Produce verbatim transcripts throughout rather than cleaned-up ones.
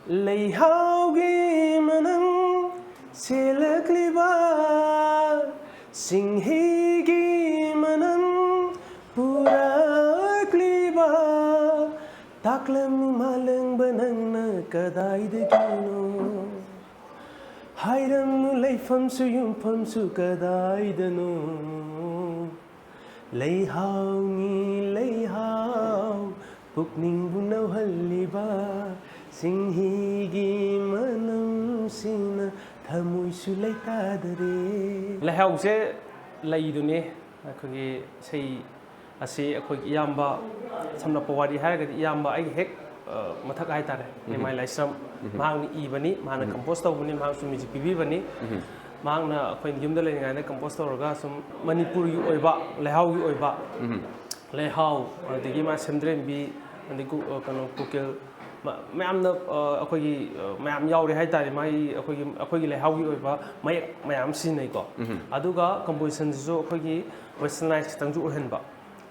ꯂꯩꯍꯥꯎꯒꯤ ꯃꯅꯝ ꯁꯦꯜꯂꯛꯂꯤꯕ, ꯁꯤꯡꯍꯤꯒꯤ ꯃꯅꯝ ꯄꯨꯔꯛꯂꯤꯕ, ꯇꯥꯛꯂꯝꯃꯤ ꯃꯥꯂꯪꯕ ꯅꯪꯅ ꯀꯗꯥꯏꯗꯒꯤꯅꯣ? ꯍꯥꯏꯔꯝꯃꯨ ꯂꯩꯐꯝꯁꯨ ꯌꯨꯝꯐꯝꯁꯨ ꯀꯗꯥꯏꯗꯅꯣ? ꯂꯩꯍꯥꯎꯅꯤ ꯂꯩꯍꯥꯎ, ꯄꯨꯛꯅꯤꯡꯕꯨ ꯅꯧꯍꯜꯂꯤꯕ, ꯁꯤꯡꯍꯤꯒꯤ ꯃꯅꯝꯁꯤꯅ ꯊꯃꯣꯏꯁꯨ ꯂꯩꯇꯥꯗꯔꯦ꯫ ꯂꯩꯍꯥꯎꯁꯦ ꯂꯩꯗꯨꯅꯦ꯫ ꯑꯩꯈꯣꯏꯒꯤ ꯏꯁꯩ ꯑꯁꯤ ꯑꯩꯈꯣꯏꯒꯤ ꯏꯌꯥꯝꯕ, ꯁꯝꯂꯞꯄ ꯋꯥꯔꯤ ꯍꯥꯏꯔꯒꯗꯤ ꯏꯌꯥꯝꯕ ꯑꯩꯒꯤ ꯍꯦꯛ, ꯑ, ꯃꯊꯛ ꯍꯥꯏꯇꯥꯔꯦ, ꯅꯦꯃꯥꯏ ꯂꯥꯏꯁ꯭ꯔꯝ, ꯃꯍꯥꯛꯅ ꯏꯕꯅꯤ, ꯃꯍꯥꯛꯅ ꯀꯝꯄꯣꯖ ꯇꯧꯕꯅꯤ, ꯃꯍꯥꯛꯁꯨ ꯃ꯭ꯌꯨꯖꯤꯛ ꯄꯤꯕꯤꯕꯅꯤ꯫ ꯃꯍꯥꯛꯅ ꯑꯩꯈꯣꯏꯅ ꯌꯨꯝꯗ ꯂꯩꯔꯤꯉꯩꯗ ꯀꯝꯄꯣꯖ ꯇꯧꯔꯒ ꯁꯨꯝ ꯃꯅꯤꯄꯨꯔꯒꯤ ꯑꯣꯏꯕ, ꯂꯩꯍꯥꯎꯒꯤ ꯑꯣꯏꯕ, ꯂꯩꯍꯥꯎ, ꯑꯗꯒꯤ ꯃꯥ ꯁꯦꯝꯗ꯭ꯔꯦꯝꯕꯤ, ꯑꯗꯒꯤ ꯀꯨ-, ꯑ, ꯀꯩꯅꯣ, ꯀꯨꯀꯤꯜ, ꯃ-, ꯃꯌꯥꯝꯅ, ꯑ, ꯑꯩꯈꯣꯏꯒꯤ, ꯑ, ꯃꯌꯥꯝ ꯌꯥꯎꯔꯦ ꯍꯥꯏꯇꯥꯔꯦ, ꯃꯥꯒꯤ ꯑꯩꯈꯣꯏꯒꯤ, ꯑꯩꯈꯣꯏꯒꯤ ꯂꯩꯍꯥꯎꯒꯤ ꯑꯣꯏꯕ ꯃꯌꯦꯛ ꯃꯌꯥꯝ ꯁꯤꯖꯤꯟꯅꯩꯀꯣ꯫ ꯑꯗꯨꯒ ꯀꯝꯄꯣꯖꯤꯁꯟꯁꯤꯁꯨ ꯑꯩꯈꯣꯏꯒꯤ ꯋꯦꯁꯇꯔꯅꯥꯏꯁ ꯈꯤꯇꯪꯁꯨ ꯑꯣꯏꯍꯟꯕ,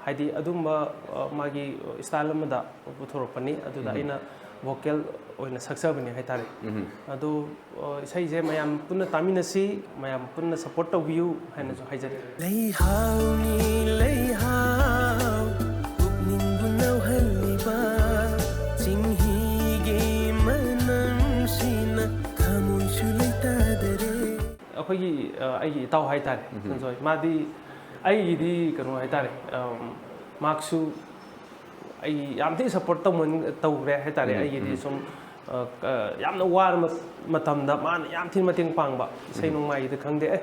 ꯍꯥꯏꯗꯤ ꯑꯗꯨꯝꯕ, ꯑ, ꯃꯥꯒꯤ ꯏꯁꯇꯥꯏꯜ ꯑꯃꯗ ꯄꯨꯊꯣꯔꯛꯄꯅꯤ꯫ ꯑꯗꯨꯗ ꯑꯩꯅ ꯚꯣꯀꯦꯜ ꯑꯣꯏꯅ ꯁꯛꯆꯕꯅꯤ ꯍꯥꯏꯇꯥꯔꯦ꯫ ꯑꯗꯣ, ꯑ, ꯏꯁꯩꯁꯦ ꯃꯌꯥꯝ ꯄꯨꯟꯅ ꯇꯥꯃꯤꯟꯅꯁꯤ, ꯃꯌꯥꯝ ꯄꯨꯟꯅ ꯁꯄꯣꯔꯠ ꯇꯧꯕꯤꯌꯨ ꯍꯥꯏꯅꯁꯨ ꯍꯥꯏꯖꯔꯤ꯫ ꯂꯩꯍꯥꯎꯅꯤ ꯂꯩꯍꯥꯎ, ꯄꯨꯛꯅꯤꯡꯕꯨ ꯅꯧꯍꯜꯂꯤꯕ, ꯆꯤꯡꯍꯤꯒꯤ ꯃꯅꯝꯁꯤꯅ ꯊꯃꯣꯏꯁꯨ ꯂꯩꯇꯥꯗꯔꯦ꯫ ꯑꯩꯈꯣꯏꯒꯤ, ꯑ, ꯑꯩꯒꯤ ꯏꯇꯥꯎ ꯍꯥꯏꯇꯥꯔꯦ, ꯁꯟꯖꯣꯏ, ꯃꯥꯗꯤ ꯑꯩꯒꯤꯗꯤ ꯀꯩꯅꯣ ꯍꯥꯏꯇꯥꯔꯦ, ꯑꯝ, ꯃꯍꯥꯛꯁꯨ ꯑꯩ ꯌꯥꯝ ꯊꯤꯅ ꯁꯞꯄꯣꯔꯠ ꯇꯧꯃꯟ-, ꯇꯧꯈ꯭ꯔꯦ ꯍꯥꯏꯇꯥꯔꯦ꯫ ꯎꯝ, ꯑꯩꯒꯤꯗꯤ ꯎꯝ꯫ ꯁꯨꯝ, ꯑ, ꯑ, ꯌꯥꯝꯅ ꯋꯥꯔ ꯃ-, ꯃꯇꯝꯗ ꯃꯥꯅ ꯌꯥꯝ ꯊꯤꯅ ꯃꯇꯦꯡ ꯄꯥꯡꯕ, ꯏꯁꯩ ꯎꯝ꯫ ꯅꯣꯡꯃꯥꯏꯒꯤꯗ ꯈꯪꯗꯦ, ꯑꯦ,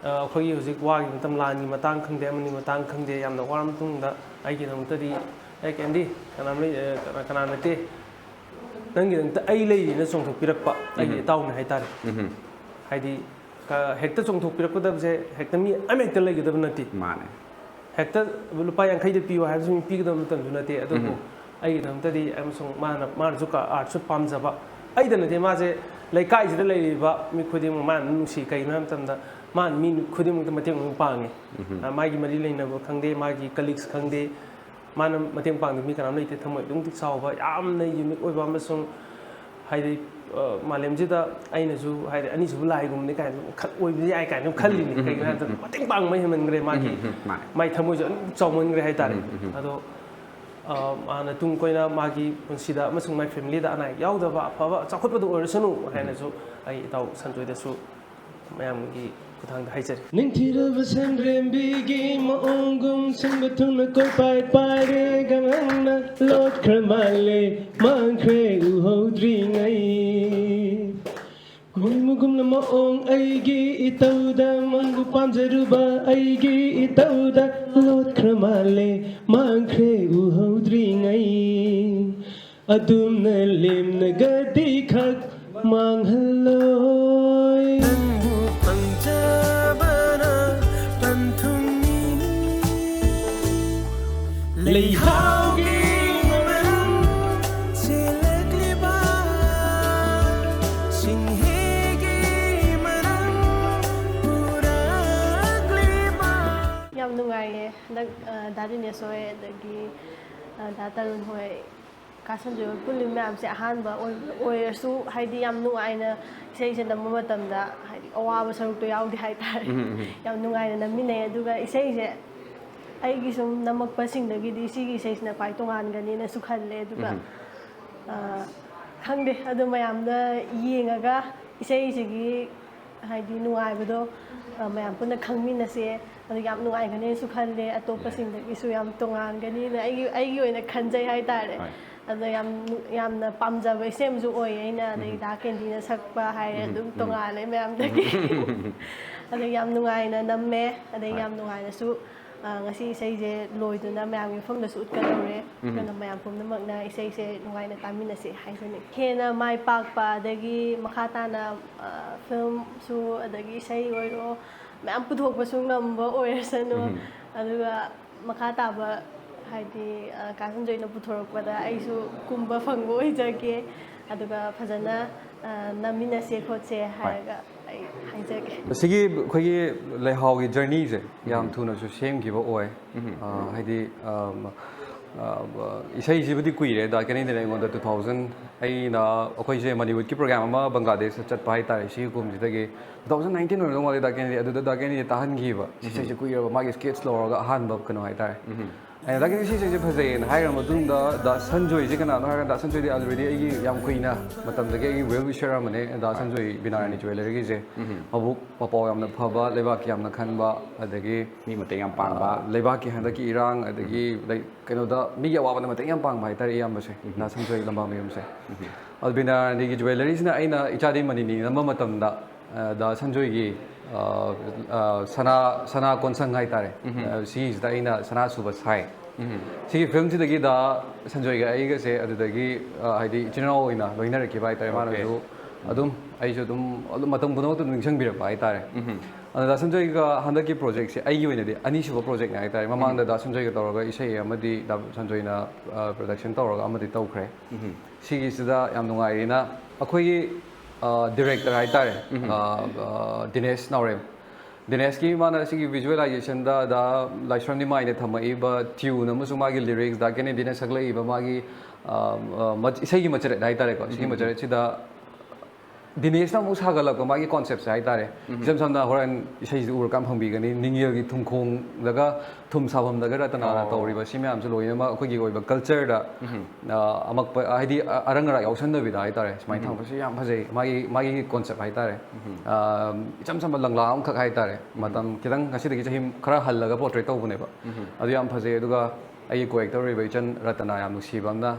ꯑ, ꯑꯩꯈꯣꯏꯒꯤ ꯍꯧꯖꯤꯛ ꯋꯥꯒꯤ ꯃꯇꯝ, ꯂꯥꯟꯒꯤ ꯃꯇꯥꯡ ꯈꯪꯗꯦ, ꯑꯃꯅꯤ ꯃꯇꯥꯡ ꯈꯪꯗꯦ, ꯌꯥꯝꯅ ꯋꯥꯔ ꯃꯇꯨꯡꯗ ꯑꯩꯒꯤꯗꯃꯛꯇꯗꯤ, "ꯑꯦ, ꯀꯦꯟꯗꯤ, ꯀꯅꯥ ꯂꯩ-, ꯑ, ꯀꯅꯥ, ꯀꯅꯥ ꯅꯠꯇꯦ, ꯅꯪꯒꯤꯗꯃꯛꯇ ꯑꯩ ꯂꯩꯔꯤꯅ" ꯆꯣꯡꯊꯣꯛꯄꯤꯔꯛꯄ ꯑꯩꯒꯤ ꯎꯝ꯫ ꯏꯇꯥꯎꯅꯤ ꯍꯥꯏꯇꯥꯔꯦ꯫ ꯎꯝ꯫ ꯍꯥꯏꯗꯤ, ꯀ-, ꯍꯦꯛꯇ ꯆꯣꯡꯊꯣꯛꯄꯤꯔꯛꯀꯗꯕꯁꯦ ꯍꯦꯛꯇ ꯃꯤ ꯑꯃꯍꯦꯛꯇ ꯂꯩꯒꯗꯕ ꯅꯠꯇꯦ꯫ ꯃꯥꯅꯦ꯫ ꯍꯦꯛꯇ ꯂꯨꯄꯥ ꯌꯥꯡꯈꯩꯗ ꯄꯤꯌꯨ ꯍꯥꯏꯕꯁꯨ ꯃꯤ ꯄꯤꯒꯗꯕ ꯃꯇꯝꯁꯨ ꯅꯠꯇꯦ꯫ ꯑꯗꯨꯕꯨ ꯎꯝ꯫ ꯑꯩꯒꯤꯗꯃꯛꯇꯗꯤ, ꯑꯃꯁꯨꯡ ꯃꯥꯅ, ꯃꯥꯅꯁꯨ ꯀ-, ꯑꯥꯔꯠꯁꯨ ꯄꯥꯝꯖꯕ, ꯑꯩꯗ ꯅꯠꯇꯦ, ꯃꯥꯁꯦ ꯂꯩꯀꯥꯏꯁꯤꯗ ꯂꯩꯔꯤꯕ ꯃꯤ ꯈꯨꯗꯤꯡꯃꯛ ꯃꯥꯅ ꯅꯨꯡꯁꯤ꯫ ꯀꯩꯒꯤꯅꯣ ꯍꯥꯏꯕ ꯃꯇꯝꯗ ꯃꯥꯅ ꯃꯤ ꯈꯨꯗꯤꯡꯃꯛꯇ ꯃꯇꯦꯡ ꯑꯗꯨꯝ ꯄꯥꯡꯉꯤ꯫ ꯎꯝ꯫ ꯑ, ꯃꯥꯒꯤ ꯃꯔꯤ ꯂꯩꯅꯕ ꯈꯪꯗꯦ, ꯃꯥꯒꯤ ꯀꯂꯤꯛꯁ ꯈꯪꯗꯦ, ꯃꯥꯅ ꯃꯇꯦꯡ ꯄꯥꯡꯗꯕ ꯃꯤ ꯀꯅꯥꯝ ꯂꯩꯇꯦ꯫ ꯊꯃꯣꯏ ꯑꯗꯨꯛꯀꯤ ꯃꯇꯤꯛ ꯆꯥꯎꯕ, ꯌꯥꯝꯅ ꯌꯨꯅꯤꯛ ꯑꯣꯏꯕ ꯑꯃꯁꯨꯡ ꯍꯥꯏꯗꯤ, ꯑ, ꯃꯥꯂꯦꯝꯁꯤꯗ ꯑꯩꯅꯁꯨ, ꯍꯥꯏꯗꯤ, ꯑꯅꯤꯁꯨꯕ ꯂꯥꯏꯒꯨꯝꯕꯅꯤ ꯀꯥꯏꯅ ꯈꯜ-, ꯑꯣꯏꯕꯗꯤ ꯌꯥꯏ ꯀꯥꯏꯅ ꯑꯗꯨꯝ ꯈꯜꯂꯤꯅꯤ꯫ ꯎꯝ, ꯎꯝ, ꯀꯩꯒꯤꯅꯣ ꯍꯥꯏꯕꯗ, ꯎꯝ, ꯎꯝ꯫ ꯃꯇꯦꯡ ꯄꯥꯡꯕ ꯍꯦꯟꯃꯟꯈ꯭ꯔꯦ ꯃꯥꯒꯤ꯫ ꯎꯝ, ꯎꯝ, ꯎꯝ, ꯃꯥꯅꯦ꯫ ꯃꯥꯏ ꯊꯃꯣꯏꯁꯨ ꯑꯗꯨꯝ ꯆꯥꯎꯃꯟꯈ꯭ꯔꯦ ꯍꯥꯏꯇꯥꯔꯦ꯫ ꯎꯝ, ꯎꯝ, ꯎꯝ꯫ ꯑꯗꯣ, ꯑ, ꯃꯥꯅ ꯇꯨꯡ ꯀꯣꯏꯅ ꯃꯥꯒꯤ ꯄꯨꯟꯁꯤꯗ ꯑꯃꯁꯨꯡ ꯃꯥꯏ ꯐꯦꯃꯤꯂꯤꯗ ꯑꯅꯥ ꯑꯌꯦꯛ ꯌꯥꯎꯗꯕ, ꯑꯐꯕ ꯆꯥꯎꯈꯠꯄꯗꯣ ꯑꯣꯏꯔꯁꯅꯨ ꯍꯥꯏꯅꯁꯨ ꯑꯩ ꯏꯇꯥꯎ ꯁꯟꯖꯣꯏꯗꯁꯨ ꯃꯌꯥꯝꯒꯤ ꯈꯨꯠꯊꯥꯡꯗ ꯍꯥꯏꯖꯔꯤ꯫ ꯅꯤꯡꯊꯤꯔꯕ ꯁꯟꯔꯦꯝꯕꯤꯒꯤ ꯃꯑꯣꯡꯒꯨꯝ ꯁꯤꯟꯕ ꯊꯨꯡꯅ ꯀꯣꯏꯄꯥꯏ ꯄꯥꯏꯔꯦ ꯒꯉꯪꯅ ꯂꯣꯠꯈ꯭ꯔ ꯃꯥꯜꯂꯦ ꯃꯥꯡꯈ꯭ꯔꯦ ꯎꯍꯧꯗ꯭ꯔꯤꯉꯩ꯫ ꯈꯣꯏꯃꯨꯒꯨꯝꯅ ꯃꯑꯣꯡ ꯑꯩꯒꯤ ꯏꯇꯧꯗ ꯃꯪꯕꯨ ꯄꯥꯝꯖꯔꯨꯕ ꯑꯩꯒꯤ ꯏꯇꯧꯗ ꯂꯣꯠꯈ꯭ꯔ ꯃꯥꯜꯂꯦ ꯃꯥꯡꯈ꯭ꯔꯦ ꯎꯍꯧꯗ꯭ꯔꯤꯉꯩ꯫ ꯑꯗꯨꯝꯅ ꯂꯦꯝꯅꯒꯗꯤ ꯈꯛ ꯃꯥꯡꯍꯜꯂꯣꯏ꯫ ꯅꯪꯕꯨ ꯐꯪꯖꯕꯅ ꯄꯟꯊꯨꯡꯅꯤ꯫ ꯂꯩꯍꯥꯎꯒꯤ ꯃꯅꯝ ꯆꯦꯜꯂꯛꯂꯤꯕ ꯁꯤꯡꯍꯤꯒꯤ ꯃꯅꯝ ꯄꯨꯔꯛꯂꯤꯕ꯫ ꯌꯥꯝ ꯅꯨꯡꯉꯥꯏꯌꯦ ꯍꯟꯗꯛ, ꯑ, ꯗꯥ ꯗꯤꯅꯦꯁ ꯍꯣꯏ, ꯑꯗꯒꯤ, ꯑ, ꯗꯥ ꯇꯔꯨꯟ ꯍꯣꯏ, ꯀꯥ ꯁꯟꯖꯣꯏ ꯍꯣꯏ ꯄꯨꯜꯂꯤ ꯃꯌꯥꯝꯁꯦ ꯑꯍꯥꯟꯕ ꯑꯣꯏ-, ꯑꯣꯏꯔꯁꯨ, ꯍꯥꯏꯗꯤ, ꯌꯥꯝ ꯅꯨꯡꯉꯥꯏꯅ ꯏꯁꯩꯁꯦ ꯅꯝꯕ ꯃꯇꯝꯗ, ꯍꯥꯏꯗꯤ, ꯑꯋꯥꯕ ꯁꯔꯨꯛꯇꯣ ꯌꯥꯎꯗꯦ ꯍꯥꯏꯇꯥꯔꯦ꯫ ꯎꯝ, ꯎꯝ, ꯎꯝ꯫ ꯌꯥꯝ ꯅꯨꯡꯉꯥꯏꯅ ꯅꯝꯃꯤꯟꯅꯩ꯫ ꯑꯗꯨꯒ ꯏꯁꯩꯁꯦ ꯑꯩꯒꯤ ꯁꯨꯝ ꯅꯝꯃꯛꯄꯁꯤꯡꯗꯒꯤꯗꯤ ꯁꯤꯒꯤ ꯏꯁꯩꯁꯤꯅ ꯈ꯭ꯋꯥꯏ ꯇꯣꯉꯥꯟꯒꯅꯤꯅꯁꯨ ꯈꯜꯂꯦ꯫ ꯑꯗꯨꯒ, ꯎꯝ꯫ ꯑ, ꯈꯪꯗꯦ, ꯑꯗꯨ ꯃꯌꯥꯝꯅ ꯌꯦꯡꯉꯒ ꯏꯁꯩꯁꯤꯒꯤ, ꯍꯥꯏꯗꯤ, ꯅꯨꯡꯉꯥꯏꯕꯗꯣ, ꯑ, ꯃꯌꯥꯝ ꯄꯨꯟꯅ ꯈꯪꯃꯤꯟꯅꯁꯦ꯫ ꯑꯗꯨ ꯌꯥꯝ ꯅꯨꯡꯉꯥꯏꯒꯅꯤꯁꯨ ꯈꯜꯂꯦ꯫ ꯑꯇꯣꯞꯄꯁꯤꯡꯗꯒꯤꯁꯨ ꯌꯥꯝ ꯇꯣꯉꯥꯟꯒꯅꯤꯅ ꯑꯩꯒꯤ, ꯑꯩꯒꯤ ꯑꯣꯏꯅ ꯈꯟꯖꯩ ꯍꯥꯏꯇꯥꯔꯦ꯫ ꯍꯣꯏ꯫ ꯑꯗꯣ ꯌꯥꯝ, ꯌꯥꯝꯅ ꯄꯥꯝꯖꯕ ꯏꯁꯩ ꯑꯃꯁꯨ ꯑꯣꯏꯌꯦ ꯑꯩꯅ꯫ ꯑꯗꯩ ꯎꯝ꯫ ꯗꯥ ꯀꯦꯟꯗꯤꯅ ꯁꯛꯄ ꯍꯥꯏꯔꯦ, ꯎꯝ, ꯑꯗꯨꯝ ꯎꯝ꯫ ꯇꯣꯉꯥꯜꯂꯦ ꯃꯌꯥꯝꯗꯒꯤ꯫ ꯎꯝ꯫ ꯑꯗꯩ ꯌꯥꯝ ꯅꯨꯡꯉꯥꯏꯅ ꯅꯝꯃꯦ꯫ ꯑꯗꯩ ꯍꯣꯏ꯫ ꯌꯥꯝ ꯅꯨꯡꯉꯥꯏꯅꯁꯨ, ꯑ, ꯉꯁꯤ ꯏꯁꯩꯁꯦ ꯂꯣꯏꯗꯨꯅ ꯃꯌꯥꯝꯒꯤ ꯃꯐꯝꯗꯁꯨ ꯎꯠꯀꯗꯧꯔꯦ꯫ ꯎꯝ꯫ ꯑꯗꯨꯅ ꯃꯌꯥꯝ ꯄꯨꯝꯅꯃꯛꯅ ꯏꯁꯩꯁꯦ ꯅꯨꯡꯉꯥꯏꯅ ꯇꯥꯃꯤꯟꯅꯁꯦ ꯍꯥꯏꯖꯅꯤꯡꯉꯤ꯫ ꯍꯦꯟꯅ ꯃꯥꯏ ꯄꯥꯛꯄ, ꯑꯗꯒꯤ ꯃꯈꯥ ꯇꯥꯅ, ꯑ, ꯐꯤꯂꯝꯁꯨ, ꯑꯗꯒꯤ ꯏꯁꯩ ꯑꯣꯏꯔꯣ, ꯃꯌꯥꯝ ꯄꯨꯊꯣꯛꯄꯁꯨ ꯉꯝꯕ ꯑꯣꯏꯔꯁꯅꯨ꯫ ꯎꯝ꯫ ꯑꯗꯨꯒ ꯃꯈꯥ ꯇꯥꯕ, ꯍꯥꯏꯗꯤ, ꯑ, ꯀꯥ ꯁꯟꯖꯣꯏꯅ ꯄꯨꯊꯣꯔꯛꯄꯗ ꯑꯩꯁꯨ ꯀꯨꯝꯕ ꯐꯪꯕ ꯑꯣꯏꯖꯒꯦ꯫ ꯑꯗꯨꯒ ꯐꯖꯅ, ꯑ, ꯅꯝꯃꯤꯟꯅꯁꯦ ꯈꯣꯠꯁꯦ ꯍꯣꯏ꯫ ꯍꯥꯏꯔꯒ ꯑꯩ ꯍꯥꯏꯖꯒꯦ꯫ ꯃꯁꯤꯒꯤ ꯑꯩꯈꯣꯏꯒꯤ ꯂꯩꯍꯥꯎꯒꯤ ꯖꯔꯅꯤꯁꯦ ꯌꯥꯝ ꯎꯝ꯫ ꯊꯨꯅꯁꯨ ꯁꯦꯝꯈꯤꯕ ꯑꯣꯏ꯫ ꯎꯝ꯫ ꯑ, ꯍꯥꯏꯗꯤ, ꯑ, ꯏꯁꯩꯁꯤꯕꯨꯗꯤ ꯀꯨꯏꯔꯦ, ꯗꯥ ꯀꯦꯅꯤꯗꯅ ꯑꯩꯉꯣꯟꯗ ꯇꯨ ꯊꯥꯎꯖꯟ, ꯑꯩꯅ, ꯑꯩꯈꯣꯏꯁꯦ ꯃꯅꯤꯄꯨꯔꯒꯤ ꯄ꯭ꯔꯣꯒ꯭ꯔꯥꯝ ꯑꯃ ꯕꯪꯒ꯭ꯂꯥꯗꯦꯁꯇ ꯆꯠꯄ ꯍꯥꯏꯇꯥꯔꯦ, ꯁꯤꯒꯤ ꯀꯨꯝꯁꯤꯗꯒꯤ ꯇꯨ ꯊꯥꯎꯖꯟ ꯅꯥꯏꯟꯇꯤꯟ ꯑꯣꯏꯔꯝꯗꯧ ꯃꯥꯜꯂꯦ꯫ ꯗꯥ ꯀꯦꯅꯤꯗꯤ, ꯑꯗꯨꯗ ꯗꯥ ꯀꯦꯅꯤꯗꯤ ꯇꯥꯍꯟꯈꯤꯕ꯫ "ꯁꯤ ꯏꯁꯩꯁꯦ ꯀꯨꯏꯔꯕ", ꯃꯥꯒꯤ ꯁ꯭ꯀꯦꯠꯁ ꯂꯧꯔꯒ ꯑꯍꯥꯟꯕ ꯀꯩꯅꯣ ꯍꯥꯏꯇꯥꯔꯦ꯫ ꯑꯩꯅ ꯗꯥ ꯀꯦꯅꯤꯗꯤ ꯁꯤ ꯏꯁꯩꯁꯦ ꯐꯖꯩꯌꯦꯅ ꯍꯥꯏꯈ꯭ꯔ ꯃꯇꯨꯡꯗ, ꯗꯥ ꯁꯟꯖꯣꯏꯁꯦ ꯀꯅꯥꯅꯣ ꯍꯥꯏꯔꯒ, ꯗꯥ ꯁꯟꯖꯣꯏꯗꯤ ꯑꯜꯔꯦꯗꯤ ꯑꯩꯒꯤ ꯌꯥꯝ ꯀꯨꯏꯅ ꯃꯇꯝꯗꯒꯤ ꯑꯩꯒꯤ ꯋꯦꯜ ꯋꯤꯁꯔ ꯑꯃꯅꯦ ꯗꯥ ꯁꯟꯖꯣꯏ ꯕꯤꯅꯥꯔꯥꯅꯤ ꯖ꯭ꯋꯦꯂꯔꯤꯒꯤꯁꯦ꯫ ꯃꯕꯨꯛ ꯃꯄꯥꯎ ꯌꯥꯝꯅ ꯐꯕ, ꯂꯩꯕꯥꯛꯀꯤ ꯌꯥꯝꯅ ꯈꯟꯕ, ꯑꯗꯒꯤ ꯃꯤ ꯃꯇꯦꯡ ꯌꯥꯝ ꯄꯥꯡꯕ꯫ ꯂꯩꯕꯥꯛꯀꯤ ꯍꯟꯗꯛꯀꯤ ꯏꯔꯥꯡ, ꯑꯗꯒꯤ ꯂꯩ- ꯀꯩꯅꯣꯗ ꯃꯤꯒꯤ ꯑꯋꯥꯕꯗ ꯃꯇꯦꯡ ꯌꯥꯝ ꯄꯥꯡꯕ ꯍꯥꯏꯇꯥꯔꯦ ꯏꯌꯥꯝꯕꯁꯦ, ꯗꯥ ꯁꯟꯖꯣꯏ ꯂꯝꯕꯥꯃꯌꯨꯝꯁꯦ꯫ ꯑꯜꯕꯤꯅꯥ ꯔꯥꯅꯤꯒꯤ ꯖ꯭ꯋꯦꯂꯔꯤꯁꯤꯅ ꯑꯩꯅ ꯏꯆꯥꯗꯤ ꯃꯅꯤꯅꯤ ꯅꯝꯕ ꯃꯇꯝꯗ, ꯑ, ꯗꯥ ꯁꯟꯖꯣꯏꯒꯤ, ꯑ, ꯑ, ꯁꯅꯥ ꯁꯅꯥ ꯀꯣꯟꯁꯪ ꯍꯥꯏꯇꯥꯔꯦ, ꯑ, ꯁꯤꯒꯤꯁꯤꯗ ꯑꯩꯅ ꯁꯅꯥ ꯁꯨꯕ ꯁꯥꯏ꯫ ꯁꯤꯒꯤ ꯐꯤꯂꯝꯁꯤꯗꯒꯤ ꯗꯥ ꯁꯟꯖꯣꯏꯒ ꯑꯩꯒꯁꯦ ꯑꯗꯨꯗꯒꯤ, ꯑ, ꯍꯥꯏꯗꯤ ꯏꯆꯤꯟ ꯏꯅꯥꯎ ꯑꯣꯏꯅ ꯂꯣꯏꯅꯔꯛꯈꯤꯕ ꯍꯥꯏꯇꯥꯔꯦ꯫ ꯃꯥꯅꯁꯨ ꯑꯗꯨꯝ, ꯑꯩꯁꯨ ꯑꯗꯨꯝ, ꯑꯗꯨꯝ ꯃꯇꯝ ꯄꯨꯝꯅꯃꯛꯇ ꯑꯗꯨꯝ ꯅꯤꯡꯁꯤꯡꯕꯤꯔꯛꯄ ꯍꯥꯏꯇꯥꯔꯦ꯫ ꯑꯗ ꯗꯥ ꯁꯟꯖꯣꯏꯒ ꯍꯟꯗꯛꯀꯤ ꯄ꯭ꯔꯣꯖꯦꯛꯁꯦ ꯑꯩꯒꯤ ꯑꯣꯏꯅꯗꯤ ꯑꯅꯤꯁꯨꯕ ꯄ꯭ꯔꯣꯖꯦꯛꯅꯦ ꯍꯥꯏꯇꯥꯔꯦ꯫ ꯃꯃꯥꯡꯗ ꯗꯥ ꯁꯟꯖꯣꯏꯒ ꯇꯧꯔꯒ ꯏꯁꯩ ꯑꯃꯗꯤ ꯗꯥ ꯁꯟꯖꯣꯏꯅ, ꯑ, ꯄ꯭ꯔꯗꯛꯁꯟ ꯇꯧꯔꯒ ꯑꯃꯗꯤ ꯇꯧꯈ꯭ꯔꯦ꯫ ꯁꯤꯒꯤꯁꯤꯗ ꯌꯥꯝ ꯅꯨꯡꯉꯥꯏꯔꯤꯅ ꯑꯩꯈꯣꯏꯒꯤ, ꯑ, ꯗꯤꯔꯦꯛꯇꯔ ꯍꯥꯏꯇꯥꯔꯦ, ꯑ, ꯑ, ꯗꯤꯅꯦꯁ ꯅꯥꯎꯔꯦꯝ꯫ ꯗꯤꯅꯦꯁꯀꯤ ꯃꯥꯅ ꯁꯤꯒꯤ ꯚꯤꯖꯨꯋꯦꯂꯥꯏꯖꯦꯁꯟꯗ ꯗꯥ ꯂꯥꯏꯁ꯭ꯔꯝ ꯅꯤꯃꯥꯏꯅ ꯊꯝꯃꯛꯏꯕ ꯇ꯭ꯌꯨꯟ ꯑꯃꯁꯨꯡ ꯃꯥꯒꯤ ꯂꯤꯔꯤꯛꯁ, ꯗꯥ ꯀꯦꯅꯦꯗꯤꯅ ꯁꯛꯂꯛꯏꯕ ꯃꯥꯒꯤ, ꯑ, ꯑ, ꯃꯠ- ꯏꯁꯩꯒꯤ ꯃꯆꯔꯦꯠ ꯍꯥꯏꯇꯥꯔꯦꯀꯣ꯫ ꯁꯤꯒꯤ ꯃꯆꯔꯦꯠꯁꯤꯗ ꯗꯤꯅꯦꯁꯅ ꯑꯃꯨꯛ ꯁꯥꯒꯠꯂꯛꯄ ꯃꯥꯒꯤ ꯀꯣꯟꯁꯦꯞꯁꯦ ꯍꯥꯏꯇꯥꯔꯦ꯫ ꯏꯆꯝ ꯁꯝꯅ ꯍꯣꯔꯦꯟ ꯏꯁꯩꯁꯤꯗ ꯎꯔꯀꯥꯟꯗ ꯐꯪꯕꯤꯒꯅꯤ, ꯅꯤꯡꯌꯦꯜꯒꯤ ꯊꯨꯝꯈꯣꯡꯗꯒ ꯊꯨꯝ ꯁꯥꯐꯝꯗꯒ ꯔꯇꯅꯥꯅ ꯇꯧꯔꯤꯕ ꯁꯤ ꯃꯌꯥꯝꯁꯦ ꯂꯣꯏꯅꯃꯛ ꯑꯩꯈꯣꯏꯒꯤ ꯑꯣꯏꯕ ꯀꯜꯆꯔꯗ, ꯑ, ꯑꯃꯛꯄ, ꯍꯥꯏꯗꯤ, ꯑ, ꯑꯔꯪ ꯑꯔꯥꯛ ꯌꯥꯎꯁꯟꯗꯕꯤꯗ ꯍꯥꯏꯇꯥꯔꯦ, ꯁꯨꯃꯥꯏꯅ ꯊꯝꯃꯛꯄꯁꯦ ꯌꯥꯝ ꯐꯖꯩ꯫ ꯃꯥꯒꯤ, ꯃꯥꯒꯤ ꯀꯣꯟꯁꯦꯞ ꯍꯥꯏꯇꯥꯔꯦ꯫ ꯑ, ꯏꯆꯝ ꯆꯝꯕ ꯂꯪꯂꯥ ꯑꯃꯈꯛ ꯍꯥꯏꯇꯥꯔꯦ꯫ ꯃꯇꯝ ꯈꯤꯇꯪ ꯉꯁꯤꯗꯒꯤ ꯆꯍꯤ ꯈꯔ ꯍꯜꯂꯒ ꯄꯣꯔꯇ꯭ꯔꯦꯠ ꯇꯧꯕꯅꯦꯕ꯫ ꯑꯗꯨ ꯌꯥꯝ ꯐꯖꯩ꯫ ꯑꯗꯨꯒ ꯑꯩꯒꯤ ꯀꯣ ꯑꯦꯛꯇꯔ ꯑꯣꯏꯔꯤꯕ ꯏꯆꯟ ꯔꯇꯅꯥ ꯌꯥꯝ ꯅꯨꯡꯁꯤꯕ ꯑꯃꯅ,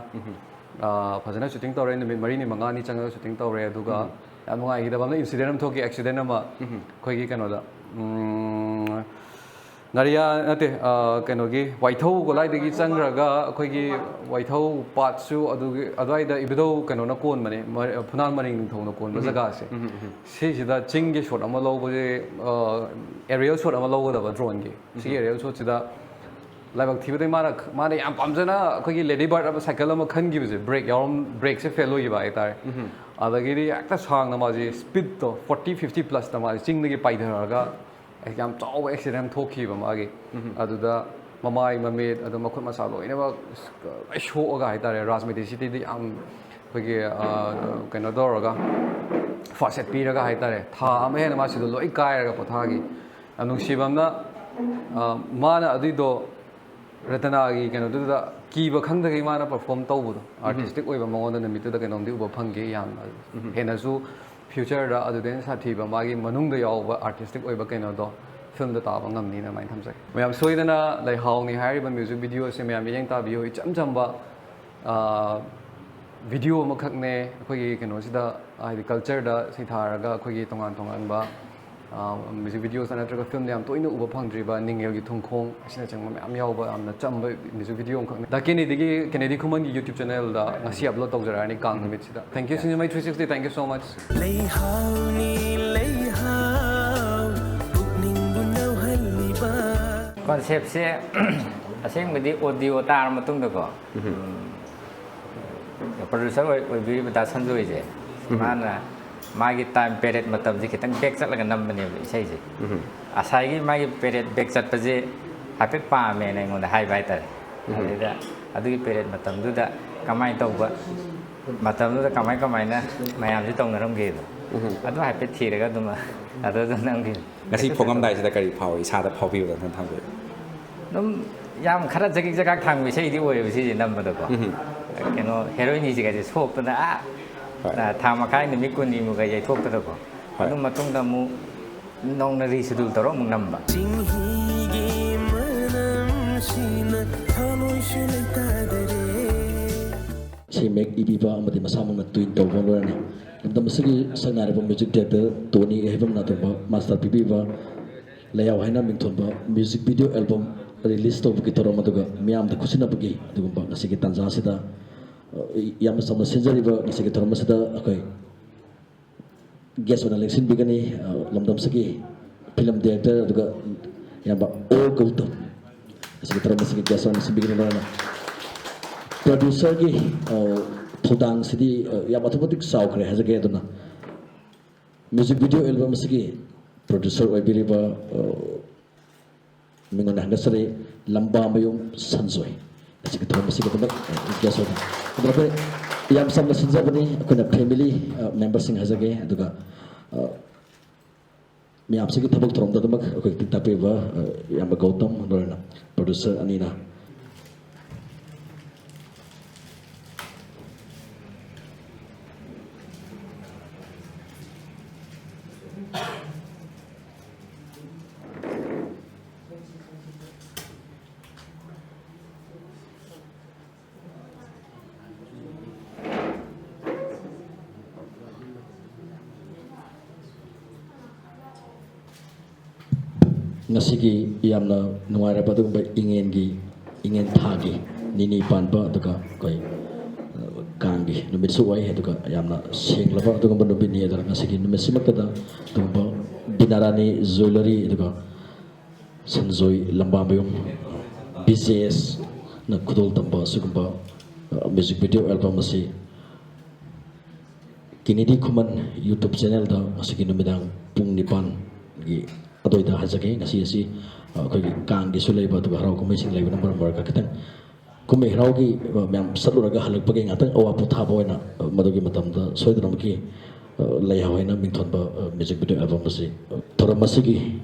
ꯑ, ꯐꯖꯅ ꯁꯨꯇꯤꯡ ꯇꯧꯔꯦ꯫ ꯅꯨꯃꯤꯠ ꯃꯔꯤꯅꯤ ꯃꯉꯥꯅꯤ ꯆꯪꯉꯒ ꯁꯨꯇꯤꯡ ꯇꯧꯔꯦ꯫ ꯑꯗꯨꯒ ꯌꯥꯝ ꯅꯨꯡꯉꯥꯏꯈꯤꯗꯕ ꯑꯃꯅ, ꯏꯟꯁꯤꯗꯦꯟ ꯑꯃ ꯊꯣꯛꯈꯤ, ꯑꯦꯛꯁꯤꯗꯦꯟ ꯑꯃ꯫ ꯑꯩꯈꯣꯏꯒꯤ ꯀꯩꯅꯣꯗ, ꯎꯝ, ꯉꯥꯔꯤꯌꯥ ꯅꯠꯇꯦ, ꯑ, ꯀꯩꯅꯣꯒꯤ ꯋꯥꯏꯊꯧ ꯒꯣꯂꯥꯏꯗꯒꯤ ꯆꯪꯈ꯭ꯔꯒ ꯑꯩꯈꯣꯏꯒꯤ ꯋꯥꯏꯊꯧ ꯄꯥꯠꯁꯨ ꯑꯗꯨꯒꯤ ꯑꯗꯨꯋꯥꯏꯗ ꯏꯕꯨꯙꯧ ꯀꯩꯅꯣꯅ ꯀꯣꯟꯕꯅꯦ, ꯃ-, ꯐꯨꯅꯥꯜ ꯃꯔꯤꯡ ꯅꯤꯡꯊꯧꯅ ꯀꯣꯟꯕ ꯖꯒꯥꯁꯦ꯫ ꯁꯤꯁꯤꯗ ꯆꯤꯡꯒꯤ ꯁꯣꯠ ꯑꯃ ꯂꯧꯕꯁꯦ, ꯑ, ꯑꯦꯔꯤꯌꯦꯜ ꯁꯣꯠ ꯑꯃ ꯂꯧꯒꯗꯕ ꯗ꯭ꯔꯣꯟꯒꯤ꯫ ꯁꯤꯒꯤ ꯑꯦꯔꯤꯌꯦꯜ ꯁꯣꯠꯁꯤꯗ ꯂꯥꯏꯕꯛ ꯊꯤꯕꯗꯩ ꯃꯥꯅ, ꯃꯥꯅ ꯌꯥꯝ ꯄꯥꯝꯖꯅ ꯑꯩꯈꯣꯏꯒꯤ ꯂꯦꯗꯤ ꯕꯥꯔꯠ ꯑꯃ, ꯁꯥꯏꯀꯜ ꯑꯃ ꯈꯟꯈꯤꯕꯁꯦ, ꯕ꯭ꯔꯦꯛ ꯌꯥꯎꯔꯝ-, ꯕ꯭ꯔꯦꯛꯁꯦ ꯐꯦꯜ ꯑꯣꯏꯈꯤꯕ ꯍꯥꯏꯇꯥꯔꯦ꯫ ꯑꯗꯒꯤꯗꯤ ꯍꯦꯛꯇ ꯁꯥꯡꯅ ꯃꯥꯁꯦ ꯁ꯭ꯄꯤꯠꯇꯣ ꯐꯣꯔꯇꯤ ꯐꯤꯐꯇꯤ ꯄ꯭ꯂꯁꯇ ꯃꯥꯁꯦ ꯆꯤꯡꯗꯒꯤ ꯄꯥꯏꯊꯔꯒ ꯌꯥꯝ ꯆꯥꯎꯕ ꯑꯦꯛꯁꯤꯗꯦꯟ ꯑꯃ ꯊꯣꯛꯈꯤꯕ ꯃꯥꯒꯤ꯫ ꯑꯗꯨꯗ ꯃꯃꯥꯏ ꯃꯃꯤꯠ ꯑꯗꯣ ꯃꯈꯨꯠ ꯃꯁꯥ ꯂꯣꯏꯅꯃꯛ ꯂꯣꯏ ꯁꯣꯛꯑꯒ ꯍꯥꯏꯇꯥꯔꯦ, ꯔꯥꯖ ꯃꯦꯗꯤꯁꯤꯇꯤꯗꯤ ꯌꯥꯝ ꯑꯩꯈꯣꯏꯒꯤ ꯀꯩꯅꯣ ꯇꯧꯔꯒ ꯐꯥꯁꯦꯠ ꯄꯤꯔꯒ ꯍꯥꯏꯇꯥꯔꯦ, ꯊꯥ ꯑꯃ ꯍꯦꯟꯅ ꯃꯥꯁꯤꯗ ꯂꯣꯏ ꯀꯥꯏꯔꯒ ꯄꯣꯊꯥꯈꯤ꯫ ꯌꯥꯝ ꯅꯨꯡꯁꯤꯕ ꯑꯃꯅ ꯃꯥꯅ ꯑꯗꯨꯏꯗꯣ ꯔꯇꯅꯥꯒꯤ ꯀꯩꯅꯣꯗꯨꯗ ꯀꯤꯕ ꯈꯪꯗꯒꯩ ꯃꯥꯅ ꯄꯔꯐꯣꯔꯝ ꯇꯧꯕꯗꯣ, ꯑꯥꯔꯇꯤꯁꯇꯤꯛ ꯑꯣꯏꯕ ꯃꯉꯣꯟꯗ ꯅꯨꯃꯤꯠꯇꯨꯗ ꯀꯩꯅꯣꯝꯗꯤ ꯎꯕ ꯐꯪꯈꯤ꯫ ꯌꯥꯝ ꯍꯦꯟꯅꯁꯨ ꯐ꯭ꯌꯨꯆꯔꯗ ꯑꯗꯨꯗꯩ ꯍꯦꯟꯅ ꯁꯥꯊꯤꯕ ꯃꯥꯒꯤ ꯃꯅꯨꯡꯗ ꯌꯥꯎꯕ ꯑꯥꯔꯇꯤꯁꯇꯤꯛ ꯑꯣꯏꯕ ꯀꯩꯅꯣꯗꯣ ꯐꯤꯜꯝꯗ ꯇꯥꯕ ꯉꯝꯅꯤꯅ ꯑꯗꯨꯃꯥꯏꯅ ꯊꯝꯖꯒꯦ꯫ ꯃꯌꯥꯝ ꯁꯣꯏꯗꯅ ꯂꯩꯍꯥꯎꯅꯤ ꯍꯥꯏꯔꯤꯕ ꯃ꯭ꯌꯨꯖꯤꯛ ꯚꯤꯗꯤꯑꯣꯁꯦ ꯃꯌꯥꯝ ꯃꯤꯠꯌꯦꯡ ꯇꯥꯕꯤꯌꯨ꯫ ꯏꯆꯝ ꯆꯝꯕ ꯚꯤꯗꯤꯑꯣ ꯑꯃꯈꯛꯅꯦ ꯑꯩꯈꯣꯏꯒꯤ ꯀꯩꯅꯣꯁꯤꯗ, ꯍꯥꯏꯗꯤ ꯀꯜꯆꯔꯗ ꯁꯩꯊꯥꯔꯒ ꯑꯩꯈꯣꯏꯒꯤ ꯇꯣꯉꯥꯟ ꯇꯣꯉꯥꯟꯕ ꯃ꯭ꯌꯨꯖꯤꯛ ꯚꯤꯗꯤꯑꯣꯁꯇ ꯅꯠꯇ꯭ꯔꯒ ꯐꯤꯜꯝꯗ ꯌꯥꯝ ꯇꯣꯏꯅ ꯎꯕ ꯐꯪꯗ꯭ꯔꯤꯕ ꯅꯤꯡꯉꯦꯜꯒꯤ ꯊꯨꯡꯈꯣꯡ ꯑꯁꯤꯅꯆꯤꯡꯕ ꯃꯌꯥꯝ ꯌꯥꯎꯕ ꯌꯥꯝꯅ ꯆꯝꯕ ꯃ꯭ꯌꯨꯖꯤꯛ ꯚꯤꯗꯤꯑꯣ ꯑꯃꯈꯛꯅꯤ꯫ ꯗ ꯀꯦꯅꯦꯗꯤꯒꯤ, ꯀꯦꯅꯦꯗꯤ ꯈꯨꯃꯟꯒꯤ YouTube ꯆꯦꯅꯦꯜꯗ ꯉꯁꯤ ꯑꯞꯂꯣꯗ ꯇꯧꯖꯔꯛꯑꯅꯤ ꯀꯥꯡ ꯅꯨꯃꯤꯠꯁꯤꯗ꯫ Thank you, Singing Maitree sixty. Thank you so much. ꯂꯩꯍꯥꯎꯅꯤ ꯂꯩꯍꯥꯎ ꯄꯨꯛꯅꯤꯡꯕꯨ ꯅꯧꯍꯜꯂꯤꯕ꯫ ꯀꯣꯟꯁꯦꯞꯁꯦ ꯑꯁꯦꯡꯕꯗꯤ ꯑꯣꯗꯤꯑꯣ ꯇꯥꯔ ꯃꯇꯨꯡꯗꯀꯣ, ꯎꯝ, ꯄ꯭ꯔꯣꯗ꯭ꯌꯨꯁꯔ ꯑꯣꯏ-, ꯑꯣꯏꯕꯤꯔꯤꯕ ꯗꯥ ꯁꯟꯖꯣꯏꯁꯦ, ꯎꯝ꯫ ꯃꯥꯅ ꯃꯥꯒꯤ ꯇꯥꯏꯝ ꯄꯦꯔꯦꯠ ꯃꯇꯝꯁꯦ ꯈꯤꯇꯪ ꯕꯦꯛ ꯆꯠꯂꯒ ꯅꯝꯕꯅꯦꯕ ꯏꯁꯩꯁꯦ꯫ ꯎꯝ꯫ ꯉꯁꯥꯏꯒꯤ ꯃꯥꯒꯤ ꯄꯦꯔꯦꯠ ꯕꯦꯛ ꯆꯠꯄꯁꯦ ꯍꯥꯏꯐꯦꯠ ꯄꯥꯝꯃꯦꯅ ꯑꯩꯉꯣꯟꯗ ꯍꯥꯏꯕ ꯍꯥꯏꯇꯥꯔꯦ꯫ ꯎꯝ꯫ ꯑꯗꯨꯗ ꯑꯗꯨꯒꯤ ꯄꯦꯔꯦꯠ ꯃꯇꯝꯗꯨꯗ ꯀꯃꯥꯏꯅ ꯇꯧꯕ ꯃꯇꯝꯗꯨꯗ ꯀꯃꯥꯏ ꯀꯃꯥꯏꯅ ꯃꯌꯥꯝꯁꯦ ꯇꯧꯅꯔꯝꯒꯦꯗꯣ, ꯎꯝ꯫ ꯑꯗꯨ ꯍꯥꯏꯐꯦꯠ ꯊꯤꯔꯒ ꯑꯗꯨꯝ ꯑꯗꯨ ꯑꯗꯨꯝ ꯅꯝꯈꯤꯕꯅꯤ꯫ ꯉꯁꯤ ꯐꯣꯡꯉꯝꯗꯥꯏꯁꯤꯗ ꯀꯔꯤ ꯐꯥꯎꯏ? ꯏꯁꯥꯗ ꯐꯥꯎꯕꯤꯕꯗ ꯅꯪ ꯊꯝꯕꯤꯌꯨ꯫ ꯑꯗꯨꯝ ꯌꯥꯝ ꯈꯔ ꯖꯒꯤꯛ ꯖꯒꯥꯛ ꯊꯥꯡꯕ ꯏꯁꯩꯗꯤ ꯑꯣꯏꯌꯦꯕ ꯁꯤꯁꯦ ꯅꯝꯕꯗꯀꯣ꯫ ꯎꯝ꯫ ꯀꯩꯅꯣ, ꯍꯦꯔꯣꯏꯅꯤꯁꯤꯒꯁꯦ ꯁꯣꯛꯇꯅ, ꯑꯥ, ꯍꯣꯏ꯫ ꯊꯥ ꯃꯈꯥꯏ ꯅꯨꯃꯤꯠ ꯀꯨꯟꯅꯤꯃꯨꯛꯀ ꯌꯩꯊꯣꯛꯄꯗꯀꯣ꯫ ꯍꯣꯏ꯫ ꯑꯗꯨ ꯃꯇꯨꯡꯗ ꯑꯃꯨꯛ ꯅꯧꯅ ꯔꯤꯁꯦꯗꯨꯜ ꯇꯧꯔ ꯑꯃꯨꯛ ꯅꯝꯕ꯫ ꯆꯤꯡꯍꯤꯒꯤ ꯃꯅꯝꯁꯤꯅ ꯊꯃꯣꯏꯁꯨ ꯂꯩꯇꯥꯗꯔꯦ꯫ ꯁꯤ ꯃꯦꯛ ꯏꯕꯤꯕ ꯑꯃꯗꯤ ꯃꯁꯥꯃꯛꯅ ꯇ꯭ꯋꯤꯟ ꯇꯧꯕ ꯂꯣꯏꯅꯅ ꯂꯝꯗꯝ ꯑꯁꯤꯒꯤ ꯁꯛꯅꯥꯏꯔꯕ ꯃ꯭ꯌꯨꯖꯤꯛ ꯗꯤꯔꯦꯛꯇꯔ ꯇꯣꯅꯤ ꯍꯩꯕꯝ ꯅꯥꯇꯣꯝꯕ ꯃꯥꯁꯇꯔ ꯄꯤꯕꯤꯕ ꯂꯩꯍꯥꯎ ꯍꯥꯏꯅ ꯃꯤꯡꯊꯣꯟꯕ ꯃ꯭ꯌꯨꯖꯤꯛ ꯚꯤꯗꯤꯑꯣ ꯑꯦꯜꯕꯝ ꯔꯤꯂꯤꯁ ꯇꯧꯕꯒꯤ ꯊꯧꯔꯝ ꯑꯗꯨꯒ ꯃꯤꯌꯥꯝꯗ ꯈꯨꯠꯁꯤꯟꯅꯕꯒꯤ ꯑꯗꯨꯒꯨꯝꯕ ꯉꯁꯤꯒꯤ ꯇꯥꯟꯖꯥ ꯑꯁꯤꯗ, ꯑ, ꯌꯥꯝꯅ ꯆꯝꯅ ꯁꯤꯟꯖꯔꯤꯕ ꯉꯁꯤꯒꯤ ꯊꯧꯔꯝ ꯑꯁꯤꯗ ꯑꯩꯈꯣꯏ ꯒꯦꯁ ꯑꯣꯏꯅ ꯂꯦꯡꯁꯤꯟꯕꯤꯒꯅꯤ, ꯑ, ꯂꯝꯗꯝꯁꯤꯒꯤ ꯐꯤꯂꯝ ꯗꯤꯔꯦꯛꯇꯔ ꯑꯗꯨꯒ ꯏꯌꯥꯝꯕ ꯑꯣ ꯒꯧꯇꯝ꯫ ꯉꯁꯤꯒꯤ ꯊꯧꯔꯝ ꯑꯁꯤꯒꯤ ꯒꯦꯁ ꯑꯣꯏꯅ ꯂꯦꯡꯁꯤꯟꯕꯤꯒꯅꯤ꯫ ꯂꯣꯏꯅꯅ ꯄ꯭ꯔꯣꯗ꯭ꯌꯨꯁꯔꯒꯤ, ꯑ, ꯊꯧꯗꯥꯡꯁꯤꯗꯤ, ꯑ, ꯌꯥꯝ ꯑꯗꯨꯛꯀꯤ ꯃꯇꯤꯛ ꯆꯥꯎꯈ꯭ꯔꯦ ꯍꯥꯏꯖꯒꯦ꯫ ꯑꯗꯨꯅ ꯃ꯭ꯌꯨꯖꯤꯛ ꯚꯤꯗꯤꯑꯣ ꯑꯦꯜꯕꯝ ꯑꯁꯤꯒꯤ ꯄ꯭ꯔꯣꯗ꯭ꯌꯨꯁꯔ ꯑꯣꯏꯕꯤꯔꯤꯕ, ꯑ, ꯃꯤꯉꯣꯟꯗ ꯍꯪꯒꯠꯆꯔꯤ, ꯂꯝꯕꯥꯃꯌꯨꯝ ꯁꯟꯖꯣꯏ꯫ ꯑꯁꯤꯒꯤ ꯊꯧꯔꯝ ꯑꯁꯤꯒꯤꯗꯃꯛ, ꯑ, guest ꯑꯣꯏꯅ꯫ ꯑꯗꯨꯒ ꯑꯩꯈꯣꯏ ꯌꯥꯝ ꯆꯝꯅ ꯁꯤꯟꯖꯕꯅꯤ, ꯑꯩꯈꯣꯏꯅ family, ꯑ, memberꯁꯤꯡ ꯍꯥꯏꯖꯒꯦ, ꯑꯗꯨꯒ, ꯑ, ꯃꯌꯥꯝꯁꯤꯒꯤ ꯊꯕꯛ ꯊꯧꯔꯝꯗ ꯑꯗꯨꯃꯛ ꯑꯩꯈꯣꯏ ꯇꯤꯟ ꯇꯥꯛꯄꯤꯕ, ꯑ, ꯏꯌꯥꯝꯕ ꯒꯧꯇꯝ, ꯂꯣꯏꯅ producer ꯑꯅꯤꯅ꯫ ꯉꯁꯤꯒꯤ ꯌꯥꯝꯅ ꯅꯨꯡꯉꯥꯏꯔꯕ ꯑꯗꯨꯒꯨꯝꯕ ꯏꯉꯦꯟꯒꯤ, ꯏꯉꯦꯟ ꯊꯥꯒꯤ ꯅꯤꯅꯤ ꯄꯥꯟꯕ, ꯑꯗꯨꯒ ꯑꯩꯈꯣꯏ, ꯑ, ꯀꯥꯡꯒꯤ ꯅꯨꯃꯤꯠꯁꯨ ꯑꯣꯏ, ꯑꯗꯨꯒ ꯌꯥꯝꯅ ꯁꯦꯡꯂꯕ ꯑꯗꯨꯒꯨꯝꯕ ꯅꯨꯃꯤꯠꯅꯤ꯫ ꯑꯗꯨꯅ ꯉꯁꯤꯒꯤ ꯅꯨꯃꯤꯠꯁꯤꯃꯛꯇꯗ ꯑꯗꯨꯒꯨꯝꯕ ꯕꯤꯅꯥꯔꯥꯅꯤ Jewellery, ꯑꯗꯨꯒ ꯁꯟꯖꯣꯏ ꯂꯝꯕꯥꯃꯌꯨꯝ, B J S ꯅ ꯈꯨꯗꯣꯜ ꯇꯝꯕ ꯑꯁꯤꯒꯨꯝꯕ, ꯑ, music video album ꯑꯁꯤ ꯀꯤꯅꯤꯗꯤ ꯈꯨꯃꯟ YouTube channelꯗ ꯉꯁꯤꯒꯤ ꯅꯨꯃꯤꯗꯥꯡ ꯄꯨꯡ ꯅꯤꯄꯥꯟꯒꯤ ꯑꯗꯨꯋꯥꯏꯗ ꯍꯥꯏꯖꯒꯦ꯫ ꯉꯁꯤ ꯑꯁꯤ, ꯑ, ꯑꯩꯈꯣꯏꯒꯤ ꯀꯥꯡꯒꯤꯁꯨ ꯂꯩꯕ, ꯑꯗꯨꯒ ꯍꯔꯥꯎ ꯀꯨꯝꯍꯩꯁꯤꯡ ꯂꯩꯕꯅ ꯃꯔꯝ ꯑꯣꯏꯔꯒ ꯈꯤꯇꯪ ꯀꯨꯝꯍꯩ ꯍꯔꯥꯎꯒꯤ, ꯑ, ꯃꯌꯥꯝ ꯆꯠꯂꯨꯔꯒ ꯍꯜꯂꯛꯄꯒꯤ ꯉꯥꯛꯇꯪ ꯑꯋꯥ ꯄꯣꯊꯥꯕ ꯑꯣꯏꯅ, ꯑ, ꯃꯗꯨꯒꯤ ꯃꯇꯝꯗ ꯁꯣꯏꯗꯅꯃꯛꯀꯤ, ꯑ, ꯂꯩꯍꯥꯎ ꯍꯥꯏꯅ ꯃꯤꯡꯊꯣꯟꯕ, ꯑ, music video album ꯑꯁꯤ, ꯑ, ꯊꯧꯔꯝ ꯑꯁꯤꯒꯤ,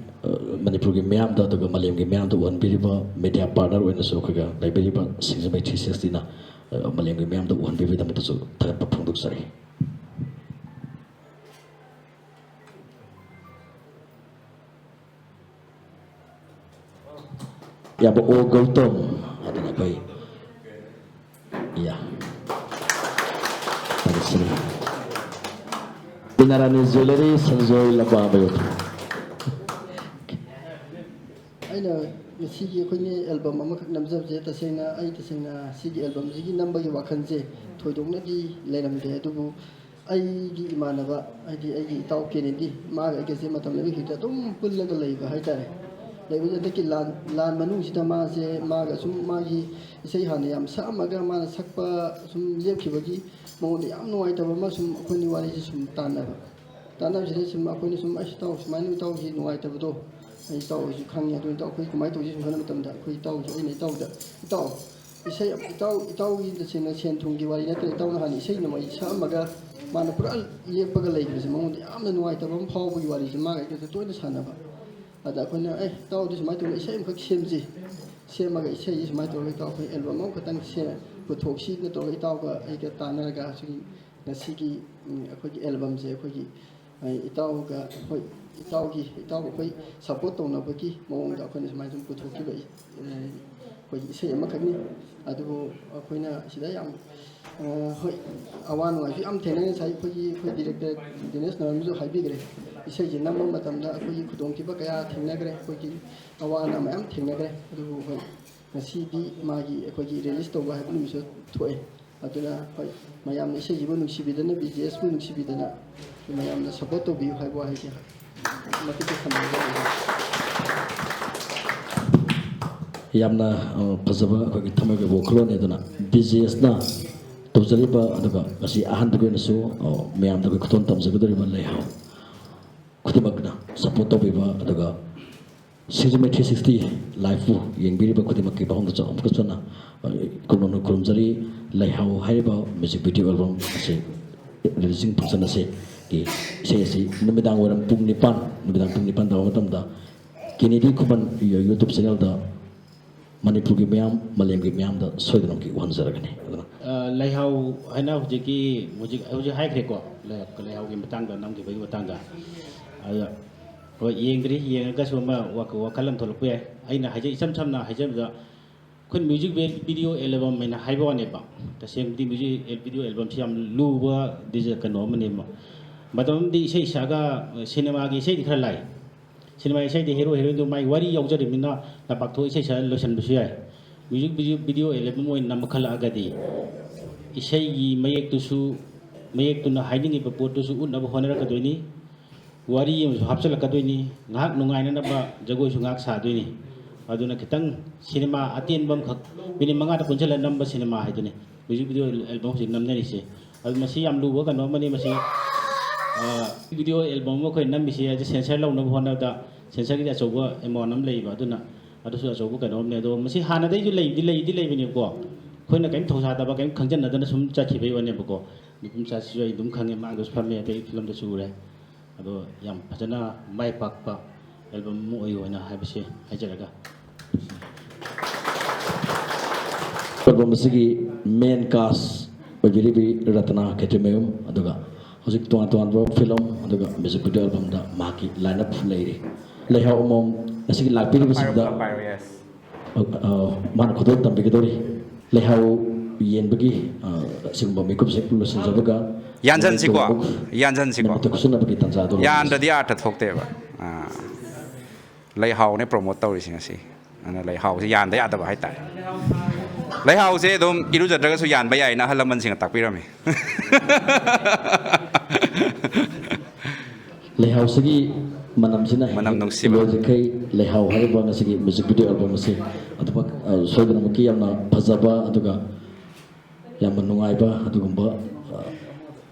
ꯑ, ꯃꯅꯤꯄꯨꯔꯒꯤ ꯃꯤꯌꯥꯝꯗ ꯑꯗꯨꯒ ꯃꯥꯂꯦꯝꯒꯤ ꯃꯤꯌꯥꯝꯗ ꯎꯍꯟꯕꯤꯔꯤꯕ media partner ꯑꯣꯏꯅꯁꯨ ꯑꯩꯈꯣꯏꯒ ꯂꯩꯕꯤꯔꯤꯕ ꯁꯤꯡꯖꯃꯩ three sixtyꯅ, ꯑ, ꯃꯥꯂꯦꯝꯒꯤ ꯃꯤꯌꯥꯝꯗ ꯎꯍꯟꯕꯤꯕꯒꯤꯗꯃꯛꯇꯁꯨ ꯊꯥꯒꯠꯄ ꯐꯣꯡꯗꯣꯛꯆꯔꯤ꯫ ꯏꯌꯥꯝꯕ ꯑꯣ ꯒꯧꯇꯝ ꯑꯗꯨꯅ ꯑꯩꯈꯣꯏ, ꯌꯥ꯫ ꯊꯥꯒꯠꯆꯔꯤ꯫ ꯕꯤꯅꯥꯔꯥꯅꯤ Jewellery, ꯁꯟꯖꯣꯏ ꯂꯝꯕꯥꯃꯌꯨꯝ꯫ ꯑꯩꯅ ꯉꯁꯤꯒꯤ ꯑꯩꯈꯣꯏꯒꯤ album ꯑꯃꯈꯛ ꯅꯝꯖꯕꯁꯦ, ꯇꯁꯦꯡꯅ ꯑꯩ, ꯇꯁꯦꯡꯅ ꯁꯤꯒꯤ albumꯁꯤꯒꯤ ꯅꯝꯕꯒꯤ ꯋꯥꯈꯜꯁꯦ ꯊꯣꯏꯗꯣꯛꯅꯗꯤ ꯂꯩꯔꯝꯗꯦ, ꯑꯗꯨꯕꯨ ꯑꯩꯒꯤ ꯏꯃꯥꯟꯅꯕ, ꯍꯥꯏꯗꯤ ꯑꯩꯒꯤ ꯏꯇꯥꯎ ꯀꯦꯅꯦꯗꯤ, ꯃꯥꯒ ꯑꯩꯒꯁꯦ ꯃꯇꯝ ꯂꯩꯕ ꯍꯦꯛꯇ ꯑꯗꯨꯝ ꯄꯨꯜꯂꯒ ꯂꯩꯕ ꯍꯥꯏꯇꯥꯔꯦ꯫ ꯂꯩꯕꯁꯦ ꯍꯟꯗꯛꯀꯤ ꯂꯥꯟ, ꯂꯥꯟ ꯃꯅꯨꯡꯁꯤꯗ ꯃꯥꯁꯦ, ꯃꯥꯒ ꯁꯨꯝ ꯃꯥꯒꯤ ꯏꯁꯩ ꯍꯥꯟꯅ ꯌꯥꯝ ꯁꯛꯑꯝꯃꯒ ꯃꯥꯅ ꯁꯛꯄ ꯁꯨꯝ ꯂꯦꯞꯈꯤꯕꯒꯤ ꯃꯉꯣꯟꯗ ꯌꯥꯝ ꯅꯨꯡꯉꯥꯏꯇꯕ ꯑꯃ ꯁꯨꯝ ꯑꯩꯈꯣꯏꯅꯤ ꯋꯥꯔꯤꯁꯦ ꯁꯨꯝ ꯇꯥꯟꯅꯕ꯫ ꯇꯥꯟꯅꯕꯁꯤꯗ ꯁꯨꯝ ꯑꯩꯈꯣꯏꯅ ꯁꯨꯝ, "ꯑꯁ ꯏꯇꯥꯎ, ꯁꯨꯃꯥꯏꯅ ꯏꯇꯥꯎꯒꯤ ꯅꯨꯡꯉꯥꯏꯇꯕꯗꯣ ꯑꯩ ꯏꯇꯥꯎ ꯍꯣꯏꯁꯨ ꯈꯪꯉꯤ꯫ ꯑꯗꯨ ꯏꯇꯥꯎ ꯑꯩꯈꯣꯏ ꯀꯃꯥꯏꯅ ꯇꯧꯁꯤ ꯁꯨꯝ ꯈꯟꯕ ꯃꯇꯝꯗ ꯑꯩꯈꯣꯏ ꯏꯇꯥꯎꯁꯨ, ꯑꯩꯅ ꯏꯇꯥꯎꯗ, "ꯏꯇꯥꯎ, ꯏꯁꯩ ꯏꯇꯥꯎ, ꯏꯇꯥꯎꯒꯤ ꯇꯁꯦꯡꯅ ꯁꯦꯟ ꯊꯨꯝꯒꯤ ꯋꯥꯔꯤ ꯅꯠꯇ꯭ꯔꯦ, ꯏꯇꯥꯎꯅ ꯍꯥꯟꯅ ꯏꯁꯩ ꯅꯣꯡꯃꯥꯏ ꯁꯛꯑꯝꯃꯒ ꯃꯥꯅ ꯄꯨꯔꯥ ꯂꯦꯞꯄꯒ ꯂꯩꯈꯤꯕꯁꯦ ꯃꯉꯣꯟꯗ ꯌꯥꯝꯅ ꯅꯨꯡꯉꯥꯏꯇꯕ ꯑꯃ ꯐꯥꯎꯕꯒꯤ ꯋꯥꯔꯤꯁꯦ ꯃꯥꯒ ꯑꯩꯒꯁꯨ ꯇꯣꯏꯅ ꯁꯥꯟꯅꯕ꯫ ꯑꯗ ꯑꯩꯈꯣꯏꯅ, 'ꯑꯦ, ꯏꯇꯥꯎꯗꯤ ꯁꯨꯃꯥꯏꯅ ꯇꯧꯗꯅ ꯏꯁꯩ ꯑꯃꯈꯛ ꯁꯦꯝꯁꯤ, ꯁꯦꯝꯃꯒ ꯏꯁꯩꯁꯤ ꯁꯨꯃꯥꯏꯅ ꯇꯧꯔꯒ ꯏꯇꯥꯎ ꯑꯩꯈꯣꯏ ꯑꯦꯜꯕꯝ ꯑꯃꯈꯛꯇꯪ ꯁꯦꯝ-, ꯄꯨꯊꯣꯛꯁꯤꯅ ꯇꯧꯔꯒ ꯏꯇꯥꯎꯒ ꯑꯩꯒ ꯇꯥꯟꯅꯔꯒ ꯁꯤꯒꯤ ꯉꯁꯤꯒꯤ, ꯎꯝ, ꯑꯩꯈꯣꯏꯒꯤ ꯑꯦꯜꯕꯝꯁꯦ ꯑꯩꯈꯣꯏꯒꯤ, ꯑ, ꯏꯇꯥꯎꯒ ꯑꯩꯈꯣꯏ ꯏꯇꯥꯎꯒꯤ, ꯏꯇꯥꯎꯒ ꯑꯩꯈꯣꯏ ꯁꯞꯄꯣꯔꯠ ꯇꯧꯅꯕꯒꯤ ꯃꯑꯣꯡꯗ ꯑꯩꯈꯣꯏꯅ ꯁꯨꯃꯥꯏꯅ ꯁꯨꯝ ꯄꯨꯊꯣꯛꯈꯤꯕ, ꯑ, ꯑꯩꯈꯣꯏꯒꯤ ꯏꯁꯩ ꯑꯃꯈꯛꯅꯤ꯫ ꯑꯗꯨꯕꯨ ꯑꯩꯈꯣꯏꯅ ꯁꯤꯗ ꯌꯥꯝ, ꯑ, ꯍꯣꯏ, ꯑꯋꯥ ꯅꯨꯡꯉꯥꯏꯁꯨ ꯌꯥꯝ ꯊꯦꯡꯅꯩ꯫ ꯉꯁꯥꯏ ꯑꯩꯈꯣꯏꯒꯤ, ꯑꯩꯈꯣꯏ ꯗꯤꯔꯦꯛꯇꯔ ꯗꯤꯅꯦꯁ ꯅꯣꯏꯅꯁꯨ ꯍꯥꯏꯕꯤꯈ꯭ꯔꯦ, ꯏꯁꯩꯁꯦ ꯅꯝꯕ ꯃꯇꯝꯗ ꯑꯩꯈꯣꯏꯒꯤ ꯈꯨꯗꯣꯡꯊꯤꯕ ꯀꯌꯥ ꯊꯦꯡꯅꯈ꯭ꯔꯦ, ꯑꯩꯈꯣꯏꯒꯤ ꯑꯋꯥ ꯑꯅꯥ ꯃꯌꯥꯝ ꯊꯦꯡꯅꯈ꯭ꯔꯦ꯫ ꯑꯗꯨꯕꯨ ꯍꯣꯏ, ꯉꯁꯤꯗꯤ ꯃꯥꯒꯤ ꯑꯩꯈꯣꯏꯒꯤ ꯔꯤꯂꯤꯁ ꯇꯧꯕ ꯍꯥꯏꯕ ꯅꯨꯃꯤꯠꯁꯨ ꯊꯣꯛꯑꯦ꯫ ꯑꯗꯨꯅ ꯍꯣꯏ, ꯃꯌꯥꯝꯅ ꯏꯁꯩꯁꯤꯕꯨ ꯅꯨꯡꯁꯤꯕꯤꯗꯅ, ꯕꯤ ꯖꯤ ꯑꯦꯁꯄꯨ ꯅꯨꯡꯁꯤꯕꯤꯗꯅ ꯃꯌꯥꯝꯅ ꯁꯞꯄꯣꯔꯠ ꯇꯧꯕꯤꯌꯨ ꯍꯥꯏꯕ ꯋꯥꯍꯩꯁꯦ ꯃꯇꯤꯛꯇ ꯊꯝꯖꯒꯦ꯫ ꯌꯥꯝꯅ, ꯑ, ꯐꯖꯕ ꯑꯩꯈꯣꯏꯒꯤ ꯊꯃꯣꯏꯒꯤ ꯋꯥꯈꯜꯂꯣꯟꯅꯤ꯫ ꯑꯗꯨꯅ ꯕꯤ ꯖꯤ ꯑꯦꯁꯅ ꯇꯧꯖꯔꯤꯕ, ꯑꯗꯨꯒ ꯉꯁꯤ ꯑꯍꯥꯟꯕꯒꯤ ꯑꯣꯏꯅꯁꯨ, ꯑ, ꯃꯌꯥꯝꯗ ꯑꯩꯈꯣꯏ ꯈꯨꯗꯣꯜ ꯇꯝꯖꯒꯗꯧꯔꯤꯕ ꯂꯩꯍꯥꯎ ꯈꯨꯗꯤꯡꯃꯛꯅ ꯁꯞꯄꯣꯔꯠ ꯇꯧꯕꯤꯕ, ꯑꯗꯨꯒ ꯁꯤꯡꯖꯃꯩ ꯊ꯭ꯔꯤ ꯁꯤꯛꯁꯇꯤ ꯂꯥꯏꯚꯄꯨ ꯌꯦꯡꯕꯤꯔꯤꯕ ꯈꯨꯗꯤꯡꯃꯛꯀꯤ ꯃꯐꯝꯗꯁꯨ ꯑꯃꯨꯛꯀꯁꯨ ꯍꯟꯅ, ꯑ, ꯈꯨꯔꯨꯝ-, ꯈꯨꯔꯨꯝꯖꯔꯤ꯫ ꯂꯩꯍꯥꯎ ꯍꯥꯏꯔꯤꯕ ꯃ꯭ꯌꯨꯖꯤꯛ ꯚꯤꯗꯤꯑꯣ ꯑꯦꯜꯕꯝ ꯑꯁꯤ ꯔꯤꯂꯤꯖꯤꯡ ꯐꯪꯁꯟ ꯑꯁꯤꯒꯤ ꯏꯁꯩ ꯑꯁꯤ ꯅꯨꯃꯤꯗꯥꯡ ꯋꯥꯏꯔꯝ ꯄꯨꯡ ꯅꯤꯄꯥꯟ, ꯅꯨꯃꯤꯗꯥꯡ ꯄꯨꯡ ꯅꯤꯄꯥꯟ ꯇꯥꯕ ꯃꯇꯝꯗ ꯀꯦꯅꯦꯗꯤ ꯈꯨꯃꯟ ꯌꯨ-, ꯌꯨꯇ꯭ꯌꯨꯕ ꯆꯦꯅꯦꯜꯗ ꯃꯅꯤꯄꯨꯔꯒꯤ ꯃꯤꯌꯥꯝ, ꯃꯥꯂꯦꯝꯒꯤ ꯃꯤꯌꯥꯝꯗ ꯁꯣꯏꯗꯅꯃꯛꯀꯤ ꯎꯍꯟꯖꯔꯒꯅꯤ꯫ ꯑꯗꯨꯅ ꯑ, ꯂꯩꯍꯥꯎ ꯍꯥꯏꯅ ꯍꯧꯖꯤꯛꯀꯤ, ꯍꯧꯖꯤꯛ, ꯍꯧꯖꯤꯛ ꯍꯥꯏꯈ꯭ꯔꯦꯀꯣ, ꯂꯩ-, ꯂꯩꯍꯥꯎꯒꯤ ꯃꯇꯥꯡꯗ, ꯅꯝꯈꯤꯕꯒꯤ ꯃꯇꯥꯡꯗ꯫ ꯑꯗ, ꯍꯣꯏ, ꯌꯦꯡꯗ꯭ꯔꯤ, ꯌꯦꯡꯉꯒꯁꯨ ꯑꯃ ꯋꯥꯈ-, ꯋꯥꯈꯜ ꯑꯃ ꯊꯣꯛꯂꯛꯄ ꯌꯥꯏ꯫ ꯑꯩꯅ ꯍꯥꯏꯖ-, ꯏꯆꯝ ꯁꯝꯅ ꯍꯥꯏꯖꯕꯗ, ꯑꯩꯈꯣꯏ ꯃ꯭ꯌꯨꯖꯤꯛ ꯚꯤ-, ꯚꯤꯗꯤꯑꯣ ꯑꯦꯜꯕꯝ ꯍꯥꯏꯅ ꯍꯥꯏꯕ ꯋꯥꯅꯦꯕ꯫ ꯇꯁꯦꯡꯕꯗꯤ ꯃ꯭ꯌꯨꯖꯤꯛ ꯑꯦꯜ-, ꯚꯤꯗꯤꯑꯣ ꯑꯦꯜꯕꯝꯁꯤ ꯌꯥꯝ ꯂꯨꯕ ꯗꯤꯖ-, ꯀꯩꯅꯣ ꯑꯃꯅꯦꯕ꯫ ꯃꯇꯝ ꯑꯃꯗꯤ ꯏꯁꯩ ꯁꯛꯑꯒ, ꯁꯤꯅꯦꯃꯥꯒꯤ ꯏꯁꯩꯗꯤ ꯈꯔ ꯂꯥꯏ꯫ ꯁꯤꯅꯦꯃꯥ ꯏꯁꯩꯗꯤ ꯍꯦꯔꯣ ꯍꯦꯔꯣꯏꯟꯗꯨ ꯃꯥꯏ ꯋꯥꯔꯤ ꯌꯥꯎꯖꯔꯤꯕꯅꯤꯅ ꯂꯝꯄꯥꯛ ꯊꯣꯛꯑ ꯏꯁꯩ ꯁꯛꯑ ꯂꯣꯏꯁꯤꯟꯕꯁꯨ ꯌꯥꯏ꯫ ꯃ꯭ꯌꯨꯖꯤꯛ ꯚꯤꯗꯤꯑꯣ, ꯚꯤꯗꯤꯑꯣ ꯑꯦꯜꯕꯝ ꯑꯣꯏꯅ ꯅꯝꯈꯠꯂꯛꯑꯒꯗꯤ ꯏꯁꯩꯒꯤ ꯃꯌꯦꯛꯇꯨꯁꯨ, ꯃꯌꯦꯛꯇꯨꯅ ꯍꯥꯏꯅꯤꯡꯉꯤꯕ ꯄꯣꯠꯇꯨꯁꯨ ꯎꯠꯅꯕ ꯍꯣꯠꯅꯔꯛꯀꯗꯣꯏꯅꯤ꯫ ꯋꯥꯔꯤ ꯑꯃꯁꯨ ꯍꯥꯞꯆꯤꯜꯂꯛꯀꯗꯣꯏꯅꯤ꯫ ꯉꯥꯏꯍꯥꯛ ꯅꯨꯡꯉꯥꯏꯅꯅꯕ ꯖꯒꯣꯏꯁꯨ ꯉꯥꯏꯍꯥꯛ ꯁꯥꯗꯣꯏꯅꯤ꯫ ꯑꯗꯨꯅ ꯈꯤꯇꯪ ꯁꯤꯅꯦꯃꯥ ꯑꯇꯦꯟꯕ ꯑꯃꯈꯛ ꯃꯤꯅꯤꯠ ꯃꯉꯥꯗ ꯄꯨꯟꯁꯤꯜꯂꯒ ꯅꯝꯕ ꯁꯤꯅꯦꯃꯥ ꯍꯥꯏꯗꯨꯅꯤ ꯃ꯭ꯌꯨꯖꯤꯛ ꯚꯤꯗꯤꯑꯣ ꯑꯦꯜꯕꯝ ꯍꯧꯖꯤꯛ ꯅꯝꯅꯔꯤꯁꯦ꯫ ꯑꯗꯨ ꯃꯁꯤ ꯌꯥꯝ ꯂꯨꯕ ꯀꯩꯅꯣ ꯑꯃꯅꯤ꯫ ꯃꯁꯤ, ꯑ, ꯚꯤꯗꯤꯑꯣ ꯑꯦꯜꯕꯝ ꯑꯃ ꯑꯩꯈꯣꯏ ꯅꯝꯃꯤꯁꯦ ꯍꯥꯏꯗꯤ ꯁꯦꯟꯁꯔ ꯂꯧꯅꯕ ꯍꯣꯠꯅꯕꯗ ꯁꯦꯟꯁꯔꯒꯤꯗꯤ ꯑꯆꯧꯕ ꯑꯦꯃꯥꯎꯟ ꯑꯃ ꯂꯩꯕ, ꯑꯗꯨꯅ ꯑꯗꯨꯁꯨ ꯑꯆꯧꯕ ꯀꯩꯅꯣ ꯑꯃꯅꯦ꯫ ꯑꯗꯣ ꯃꯁꯤ ꯍꯥꯟꯅꯗꯩꯁꯨ ꯂꯩꯗꯤ ꯂꯩꯗꯤ ꯂꯩꯕꯅꯦꯕꯀꯣ, ꯑꯩꯈꯣꯏꯅ ꯀꯔꯤꯝ ꯊꯧꯁꯥꯗꯕ, ꯀꯔꯤꯝ ꯈꯪꯖꯟꯅꯗꯅ ꯁꯨꯝ ꯆꯠꯈꯤꯕꯩ ꯋꯥꯅꯦꯕꯀꯣ꯫ ꯅꯨꯄꯤ ꯃꯆꯥꯁꯤꯁꯨ ꯑꯩ ꯑꯗꯨꯝ ꯈꯪꯉꯦ, ꯃꯥꯡꯗꯁꯨ ꯐꯝꯃꯦ, ꯑꯇꯩ ꯐꯤꯂꯝꯗꯁꯨ ꯎꯔꯦ꯫ ꯑꯗꯣ ꯌꯥꯝ ꯐꯖꯅ ꯃꯥꯏ ꯄꯥꯛꯄ ꯑꯦꯜꯕꯝ ꯑꯃ ꯑꯣꯏꯌꯣꯅ ꯍꯥꯏꯕꯁꯦ ꯍꯥꯏꯖꯔꯒ꯫ ꯑꯦꯜꯕꯝ ꯑꯁꯤꯒꯤ ꯃꯦꯟ ꯀꯥꯁ ꯑꯣꯏꯕꯤꯔꯤꯕꯤ ꯔꯇꯅꯥ ꯈꯦꯇ꯭ꯔꯤꯃꯌꯨꯝ, ꯑꯗꯨꯒ ꯍꯧꯖꯤꯛ ꯇꯣꯉꯥꯟ ꯇꯣꯉꯥꯟꯕ ꯐꯤꯂꯝ ꯑꯗꯨꯒ ꯃ꯭ꯌꯨꯖꯤꯛ ꯚꯤꯗꯤꯑꯣ ꯑꯦꯜꯕꯝꯗ ꯃꯍꯥꯛꯀꯤ ꯂꯥꯏꯟ ꯑꯞ ꯂꯩꯔꯤ꯫ ꯂꯩꯍꯥꯎ ꯑꯃꯃꯝ ꯉꯁꯤꯒꯤ ꯂꯥꯛꯄꯤꯔꯤꯕꯁꯤꯡꯗ ꯄꯥꯏꯔꯣ, ꯄꯥꯏꯔꯣ, yes꯫ ꯑ, ꯃꯥꯅ ꯈꯨꯗꯣꯜ ꯇꯝꯕꯤꯒꯗꯧꯔꯤ꯫ ꯂꯩꯍꯥꯎ ꯌꯦꯟꯕꯒꯤ, ꯑ, ꯑꯁꯤꯒꯨꯝꯕ ꯃꯤꯀꯨꯞꯁꯦ ꯄꯨꯟꯅ ꯁꯤꯟꯖꯕꯒ ꯌꯥꯟꯁꯟꯁꯤꯀꯣ, ꯅꯨꯃꯤꯠꯇꯨ ꯑꯃꯨꯛ ꯌꯥꯟꯁꯟꯁꯤꯀꯣ꯫ ꯅꯨꯃꯤꯠꯇ ꯈꯨꯠꯁꯨꯅꯕꯒꯤ ꯇꯥꯟꯖꯥꯗꯣ ꯂꯧꯖꯁꯤ꯫ ꯌꯥꯟꯗ꯭ꯔꯗꯤ ꯑꯥꯔꯊ ꯊꯣꯛꯇꯦꯕ꯫ ꯑꯥ꯫ ꯂꯩꯍꯥꯎꯅꯦ ꯄ꯭ꯔꯣꯃꯣꯠ ꯇꯧꯔꯤꯁꯤ ꯉꯁꯤ꯫ ꯑꯗꯨꯅ ꯂꯩꯍꯥꯎꯁꯦ ꯌꯥꯟꯗ ꯌꯥꯗꯕ ꯍꯥꯏꯇꯥꯔꯦ꯫ ꯂꯩꯍꯥꯎꯁꯦ ꯑꯗꯨꯝ ꯏꯔꯨꯖꯗ꯭ꯔꯒꯁꯨ ꯌꯥꯟꯕ ꯌꯥꯏꯅ ꯑꯍꯜ ꯂꯃꯟꯁꯤꯡꯅ ꯇꯥꯛꯄꯤꯔꯝꯃꯤ꯫ ꯂꯩꯍꯥꯎꯁꯤꯒꯤ ꯃꯅꯝꯁꯤꯅ ꯃꯅꯝ ꯍꯦꯛ ꯅꯨꯡꯁꯤꯕ꯫ ꯂꯣꯏꯗ꯭ꯔꯤꯈꯩ ꯂꯩꯍꯥꯎ ꯍꯥꯏꯔꯤꯕ ꯉꯁꯤꯒꯤ ꯃ꯭ꯌꯨꯖꯤꯛ ꯚꯤꯗꯤꯑꯣ ꯑꯦꯜꯕꯝ ꯑꯁꯤ ꯑꯗꯨꯃꯛ, ꯑ, ꯁꯣꯏꯗꯅꯃꯛꯀꯤ ꯌꯥꯝꯅ ꯐꯖꯕ, ꯑꯗꯨꯒ ꯌꯥꯝꯅ ꯅꯨꯡꯉꯥꯏꯕ, ꯑꯗꯨꯒꯨꯝꯕ, ꯑ,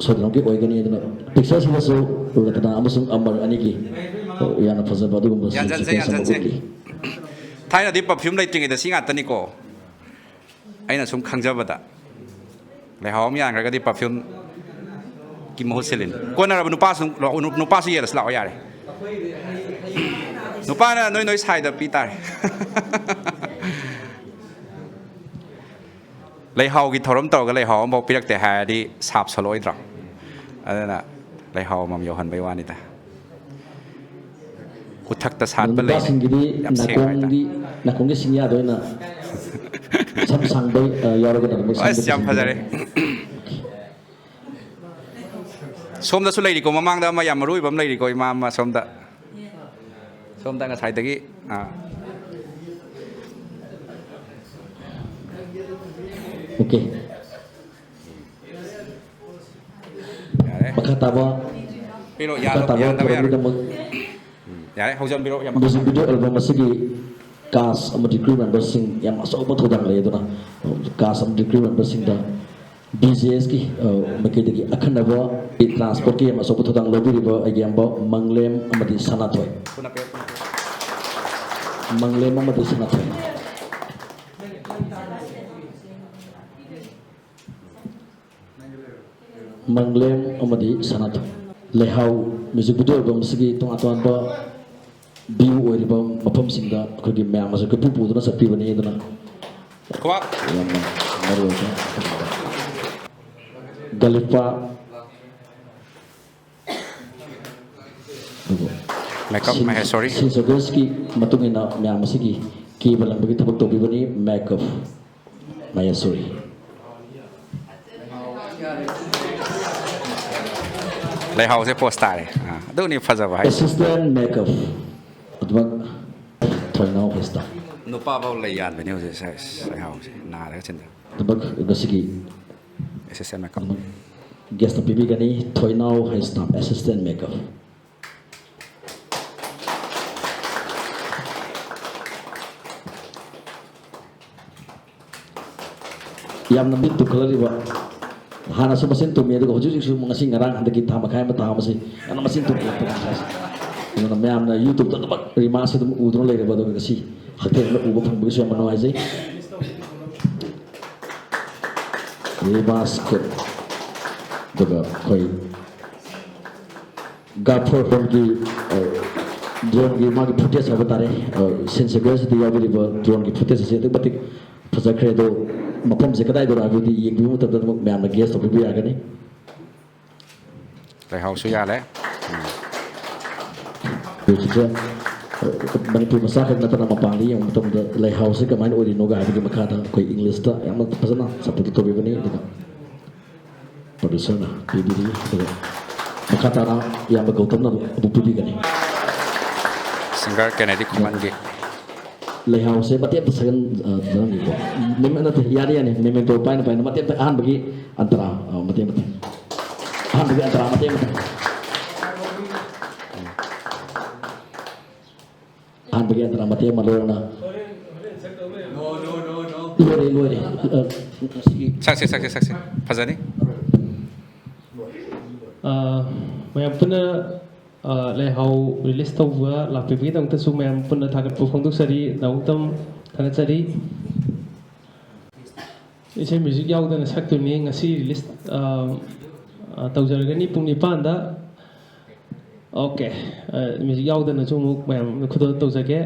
ꯁꯣꯏꯗꯅꯃꯛꯀꯤ ꯑꯣꯏꯒꯅꯤ꯫ ꯑꯗꯨꯅ ꯄꯤꯛꯆꯔꯁꯤꯗꯁꯨ ꯔꯇꯅꯥ ꯑꯃꯁꯨꯡ ꯑꯃꯔ ꯑꯅꯤꯒꯤ, ꯑ, ꯌꯥꯝꯅ ꯐꯖꯕ ꯑꯗꯨꯒꯨꯝꯕ ꯌꯥꯟꯖꯟꯁꯦ, sequence ꯑꯃ ꯌꯥꯟꯖꯟꯁꯦ꯫ ꯎꯠꯂꯤ꯫ ꯊꯥꯏꯅꯗꯤ ꯄꯔꯐ꯭ꯌꯨꯝ ꯂꯩꯇ꯭ꯔꯤꯉꯩꯗ ꯁꯤ ꯉꯥꯛꯇꯅꯤꯀꯣ꯫ ꯑꯩꯅ ꯁꯨꯝ ꯈꯪꯖꯕꯗ, ꯂꯩꯍꯥꯎ ꯑꯃ ꯌꯥꯟꯈ꯭ꯔꯒꯗꯤ ꯄꯔꯐ꯭ꯌꯨꯝꯒꯤ ꯃꯍꯨꯠ ꯁꯤꯜꯂꯤꯅꯤ꯫ ꯀꯣꯟꯅꯔꯕ ꯅꯨꯄꯥꯁꯨ, ꯅꯨꯄꯥꯁꯨ ꯌꯦꯜꯂꯁꯤ ꯂꯥꯛꯑꯣ ꯌꯥꯔꯦ꯫ ꯅꯨꯄꯥꯅ ꯅꯣꯏ ꯅꯣꯏ ꯁꯥꯏꯗ ꯄꯤ ꯇꯥꯔꯦ꯫ ꯂꯩꯍꯥꯎꯒꯤ ꯊꯧꯔꯝ ꯇꯧꯔꯒ ꯂꯩꯍꯥꯎ ꯑꯃꯐꯥꯎ ꯄꯤꯔꯛꯇꯦ ꯍꯥꯏꯔꯗꯤ ꯁꯥꯞ ꯁꯣꯜꯂꯛꯑꯣꯏꯗ꯭ꯔꯣ? ꯑꯗꯨꯅ ꯂꯩꯍꯥꯎ ꯑꯃꯃꯝ ꯌꯧꯍꯟꯕꯩ ꯋꯥꯅꯤꯗ꯫ ꯎꯊꯛꯇ ꯁꯥꯠꯄ ꯂꯩ꯫ ꯅꯨꯄꯥꯁꯤꯡꯒꯤꯗꯤ ꯌꯥꯝ ꯁꯦꯡꯕ ꯍꯥꯏꯇꯥꯔꯦ꯫ ꯅꯥꯀꯣꯡꯗꯤ, ꯅꯥꯀꯣꯡꯒꯤ ꯁꯤꯡꯌꯥꯗ ꯑꯣꯏꯅ ꯁꯝ ꯁꯥꯡꯕ, ꯑ, ꯌꯥꯎꯔꯒꯅ ꯑꯗꯨꯝ ꯑꯁ, ꯌꯥꯝ ꯁꯦꯝꯕ ꯐꯖꯔꯦ꯫ ꯁꯣꯝꯗꯁꯨ ꯂꯩꯔꯤꯀꯣ, ꯃꯃꯥꯡꯗ ꯑꯃ ꯌꯥꯝ ꯃꯔꯨ ꯑꯣꯏꯕ ꯑꯃ ꯂꯩꯔꯤꯀꯣ, ꯏꯃꯥ ꯑꯃ ꯁꯣꯝꯗ꯫ ꯁꯣꯝꯗ ꯉꯁꯥꯏꯗꯒꯤ, ꯑꯥ꯫ ꯑꯣꯀꯦ꯫ ꯌꯥꯔꯦ꯫ ꯃꯈꯥ ꯇꯥꯕ, ꯄꯤꯔꯣ, ꯃꯈꯥ ꯌꯥꯗꯕ, ꯇꯥꯕ ꯌꯥꯗꯕ ꯌꯥꯔꯣꯏ꯫ ꯊꯧꯔꯝꯒꯤꯗꯃꯛ ꯎꯝ, ꯌꯥꯔꯦ, ꯍꯧꯖꯤꯟꯕꯤꯔꯣ, ꯌꯥꯝ ꯃꯈꯥ ꯃ꯭ꯌꯨꯖꯤꯛ ꯇꯥꯕ꯫ ꯚꯤꯗꯤꯑꯣ ꯑꯦꯜꯕꯝ ꯑꯁꯤꯒꯤ ꯀꯥꯁ ꯑꯃꯗꯤ ꯀ꯭ꯔꯨ ꯃꯦꯝꯕꯔꯁꯤꯡ ꯌꯥꯝ ꯑꯆꯧꯕ ꯊꯧꯗꯥꯡ ꯂꯩ꯫ ꯑꯗꯨꯅ ꯀꯥꯁ ꯑꯃꯗꯤ ꯀ꯭ꯔꯨ ꯃꯦꯝꯕꯔꯁꯤꯡꯗ ꯕꯤ ꯖꯦ ꯑꯦꯁꯀꯤ, ꯑ, ꯃꯥꯏꯀꯩꯗꯒꯤ ꯑꯈꯟꯅꯕ ꯇ꯭ꯔꯥꯟꯁꯄꯣꯔꯠꯀꯤ ꯌꯥꯝ ꯑꯆꯧꯕ ꯊꯧꯗꯥꯡ ꯂꯧꯕꯤꯔꯤꯕ ꯑꯩꯒꯤ ꯏꯌꯥꯝꯕ ꯃꯪꯂꯦꯝ ꯑꯃꯗꯤ ꯁꯅꯥꯊꯣꯏ꯫ ꯃꯪꯂꯦꯝ ꯑꯃꯗꯤ ꯁꯅꯥꯊꯣꯏ꯫ ꯃꯪꯂꯦꯝ ꯑꯃꯗꯤ ꯁꯅꯥꯊꯣꯏ꯫ ꯂꯩꯍꯥꯎ ꯃ꯭ꯌꯨꯖꯤꯛ ꯚꯤꯗꯤꯑꯣ ꯑꯦꯜꯕꯝ ꯑꯁꯤꯒꯤ ꯇꯣꯉꯥꯟ ꯇꯣꯉꯥꯟꯕ ꯚ꯭ꯌꯨ ꯑꯣꯏꯔꯤꯕ ꯃꯐꯝꯁꯤꯡꯗ ꯑꯩꯈꯣꯏꯒꯤ ꯃꯌꯥꯝ ꯑꯃꯁꯨ ꯀꯣꯏꯄꯨ ꯄꯨꯗꯨꯅ ꯆꯠꯄꯤꯕꯅꯤ꯫ ꯑꯗꯨꯅ ꯈꯨꯕꯥꯛ꯫ ꯌꯥꯝꯅ ꯃꯔꯨ ꯑꯣꯏꯕ ꯒꯥꯂꯤꯄꯥ꯫ ꯑꯗꯨꯕꯨ ꯃꯦꯀꯞ ꯁꯤꯟ-, ꯃꯍꯦꯁꯣꯔꯤ꯫ ꯁꯤꯟ ꯁꯔꯚꯤꯁꯀꯤ ꯃꯇꯨꯡ ꯏꯟꯅ ꯃꯌꯥꯝ ꯑꯁꯤꯒꯤ ꯀꯦꯕ ꯂꯪꯕꯒꯤ ꯊꯕꯛ ꯇꯧꯕꯤꯕꯅꯤ꯫ ꯃꯦꯀꯞ ꯃꯍꯦꯁꯣꯔꯤ꯫ ꯂꯩꯍꯥꯎꯁꯦ ꯄꯣꯁ ꯇꯥꯔꯦ꯫ ꯑꯥ, ꯑꯗꯨꯅꯤ ꯐꯖꯕ ꯍꯥꯏꯁꯦ꯫ ꯑꯦꯁꯤꯁꯇꯦꯟ ꯃꯦꯀꯞ ꯑꯗꯨꯃꯛ ꯊꯣꯏꯅꯥꯎ ꯍꯦꯁꯇꯥ꯫ ꯅꯨꯄꯥ ꯐꯥꯎ ꯂꯩ ꯌꯥꯟꯕꯅꯤ ꯍꯧꯖꯤꯛ ꯁꯦ-, ꯂꯩꯍꯥꯎꯁꯦ ꯅꯥꯔꯒ ꯆꯤꯟꯗ꯫ ꯑꯗꯨꯃꯛ ꯉꯁꯤꯒꯤ ꯑꯦꯁꯤꯁꯇꯦꯟ ꯃꯦꯀꯞ꯫ ꯑꯗꯨꯃꯛ ꯒꯦꯁꯇ ꯄꯤꯕꯤꯒꯅꯤ ꯊꯣꯏꯅꯥꯎ ꯍꯦꯁꯇꯥ, ꯑꯦꯁꯤꯁꯇꯦꯟ ꯃꯦꯀꯞ꯫ ꯌꯥꯝꯅ ꯃꯤꯠ ꯇꯨꯝꯈꯠꯂꯛꯂꯤꯕ, ꯍꯥꯟꯅꯁꯨ ꯃꯆꯤꯟ ꯇꯨꯝꯃꯤ, ꯑꯗꯨꯒ ꯍꯧꯖꯤꯛ ꯍꯧꯖꯤꯛꯁꯨ ꯉꯁꯤ ꯉꯔꯥꯡ ꯍꯟꯗꯛꯀꯤ ꯊꯥ ꯃꯈꯥꯏ ꯑꯃ ꯊꯥ ꯑꯃꯁꯤ ꯌꯥꯝꯅ ꯃꯆꯤꯟ ꯇꯨꯝꯈꯠꯂꯛꯄ ꯉꯁꯥꯏꯁꯦ꯫ ꯑꯗꯨꯅ ꯃꯌꯥꯝꯅ YouTube-ꯇ ꯑꯗꯨꯃꯛ ꯔꯤꯃꯥꯁꯤ ꯑꯗꯨꯝ ꯎꯗꯨꯅ ꯂꯩꯔꯕ, ꯑꯗꯨꯒ ꯉꯁꯤ ꯍꯛꯊꯦꯡꯅꯅ ꯎꯕ ꯐꯪꯕꯒꯤꯁꯨ ꯌꯥꯝꯅ ꯅꯨꯡꯉꯥꯏꯖꯩ꯫ ꯔꯤꯃꯥꯁ ꯀꯦꯞ, ꯑꯗꯨꯒ ꯑꯩꯈꯣꯏ ꯒꯥꯐꯔ ꯗ꯭ꯔꯣꯟꯒꯤ, ꯑ, ꯗ꯭ꯔꯣꯟꯒꯤ ꯃꯥꯒꯤ ꯐꯨꯇꯦꯖ ꯍꯥꯏꯕ ꯇꯥꯔꯦ, ꯑ, ꯁꯦꯟ ꯁꯦꯀ꯭ꯔꯦꯁꯤꯗ ꯌꯥꯎꯕꯤꯔꯤꯕ ꯗ꯭ꯔꯣꯟꯒꯤ ꯐꯨꯇꯦꯖ ꯑꯁꯤ ꯑꯗꯨꯛꯀꯤ ꯃꯇꯤꯛ ꯐꯖꯈ꯭ꯔꯦ꯫ ꯑꯗꯣ ꯃꯐꯝꯁꯦ ꯀꯗꯥꯏꯗꯅꯣ ꯍꯥꯏꯕꯗꯨꯗꯤ ꯌꯦꯡꯕꯤꯕ ꯃꯇꯝꯗ ꯑꯗꯨꯝ ꯃꯌꯥꯝꯅ ꯒꯦꯁ ꯇꯧꯕꯤꯕ ꯌꯥꯒꯅꯤ꯫ ꯂꯩꯍꯥꯎꯁꯨ ꯌꯥꯜꯂꯦ꯫ ꯎꯝ꯫ ꯍꯧꯖꯤꯛꯁꯦ, ꯑ, ꯃꯅꯤꯄꯨꯔ ꯃꯆꯥ ꯈꯛ ꯅꯠꯇꯅ ꯃꯄꯥꯟꯗ ꯌꯦꯡꯕ ꯃꯇꯝꯗ ꯂꯩꯍꯥꯎꯁꯦ ꯀꯃꯥꯏꯅ ꯑꯣꯏꯔꯤꯅꯣꯒ ꯍꯥꯏꯕꯒꯤ ꯃꯈꯥꯗ ꯑꯩꯈꯣꯏ ꯏꯪꯂꯤꯁꯇ ꯌꯥꯝꯅ ꯐꯖꯅ ꯁꯞꯄꯣꯔꯠ ꯇꯧꯕꯤꯕꯅꯤ꯫ ꯑꯗꯨꯒ ꯄ꯭ꯔꯣꯗ꯭ꯌꯨꯁꯔꯅ ꯄꯤꯕꯤꯔꯤ꯫ ꯑꯗꯨꯒ ꯃꯈꯥ ꯇꯥꯅ ꯏꯌꯥꯝꯕ ꯒꯧꯇꯝꯅ ꯑꯃꯨꯛ ꯄꯤꯕꯤꯒꯅꯤ꯫ ꯁꯤꯡꯒꯔ ꯀꯦꯅꯦꯗꯤ ꯈꯨꯃꯟꯒꯤ꯫ ꯂꯩꯍꯥꯎꯁꯦ ꯃꯇꯦꯛ ꯑꯃꯇ ꯁꯒꯟ, ꯑ, ꯁꯒꯟꯒꯦꯀꯣ꯫ ꯃꯦꯃꯦ-, ꯅꯠꯇꯦ, ꯌꯥꯅꯤ, ꯌꯥꯅꯤ꯫ ꯃꯦꯃꯦꯟꯇꯣ ꯄꯥꯏꯅ ꯄꯥꯏꯅ ꯃꯇꯦꯛ ꯑꯃꯇ, ꯑꯍꯥꯟꯕꯒꯤ ꯑꯟꯇꯔꯥ, ꯑ, ꯃꯇꯦꯛ ꯑꯃꯇ꯫ ꯑꯍꯥꯟꯕꯒꯤ ꯑꯟꯇꯔꯥ ꯃꯇꯦꯛ ꯑꯃꯇ꯫ ꯑꯍꯥꯟꯕꯒꯤ ꯑꯟꯇꯔꯥ ꯃꯇꯦꯛ ꯑꯃ ꯂꯣꯏꯔꯅ꯫ ꯂꯣꯏꯔꯦ, ꯂꯣꯏꯔꯦ꯫ ꯑ, ꯉꯁꯤꯒꯤ ꯁꯛꯁꯦ, ꯁꯛꯁꯦ, ꯁꯛꯁꯦ꯫ ꯐꯖꯅꯤ꯫ ꯑ, ꯃꯌꯥꯝ ꯄꯨꯟꯅ ꯑ, ꯂꯩꯍꯥꯎ release ꯇꯧꯕ ꯂꯥꯛꯄꯤꯕꯒꯤꯗꯃꯛꯇꯁꯨ ꯃꯌꯥꯝ ꯄꯨꯟꯅ ꯊꯥꯒꯠꯄ ꯐꯣꯡꯗꯣꯛꯆꯔꯤ꯫ ꯅꯥꯎꯇꯝ ꯊꯥꯒꯠꯆꯔꯤ꯫ ꯏꯁꯩ music ꯌꯥꯎꯗꯅ ꯁꯛꯇꯣꯏꯅꯤ꯫ ꯉꯁꯤ release, ꯑ, ꯑ, ꯇꯧꯖꯔꯒꯅꯤ ꯄꯨꯡ ꯅꯤꯄꯥꯟꯗ꯫ Okay, ꯑ, music ꯌꯥꯎꯗꯅꯁꯨ ꯑꯃꯨꯛ ꯃꯌꯥꯝ ꯈꯨꯗꯣꯜ ꯇꯧꯖꯒꯦ꯫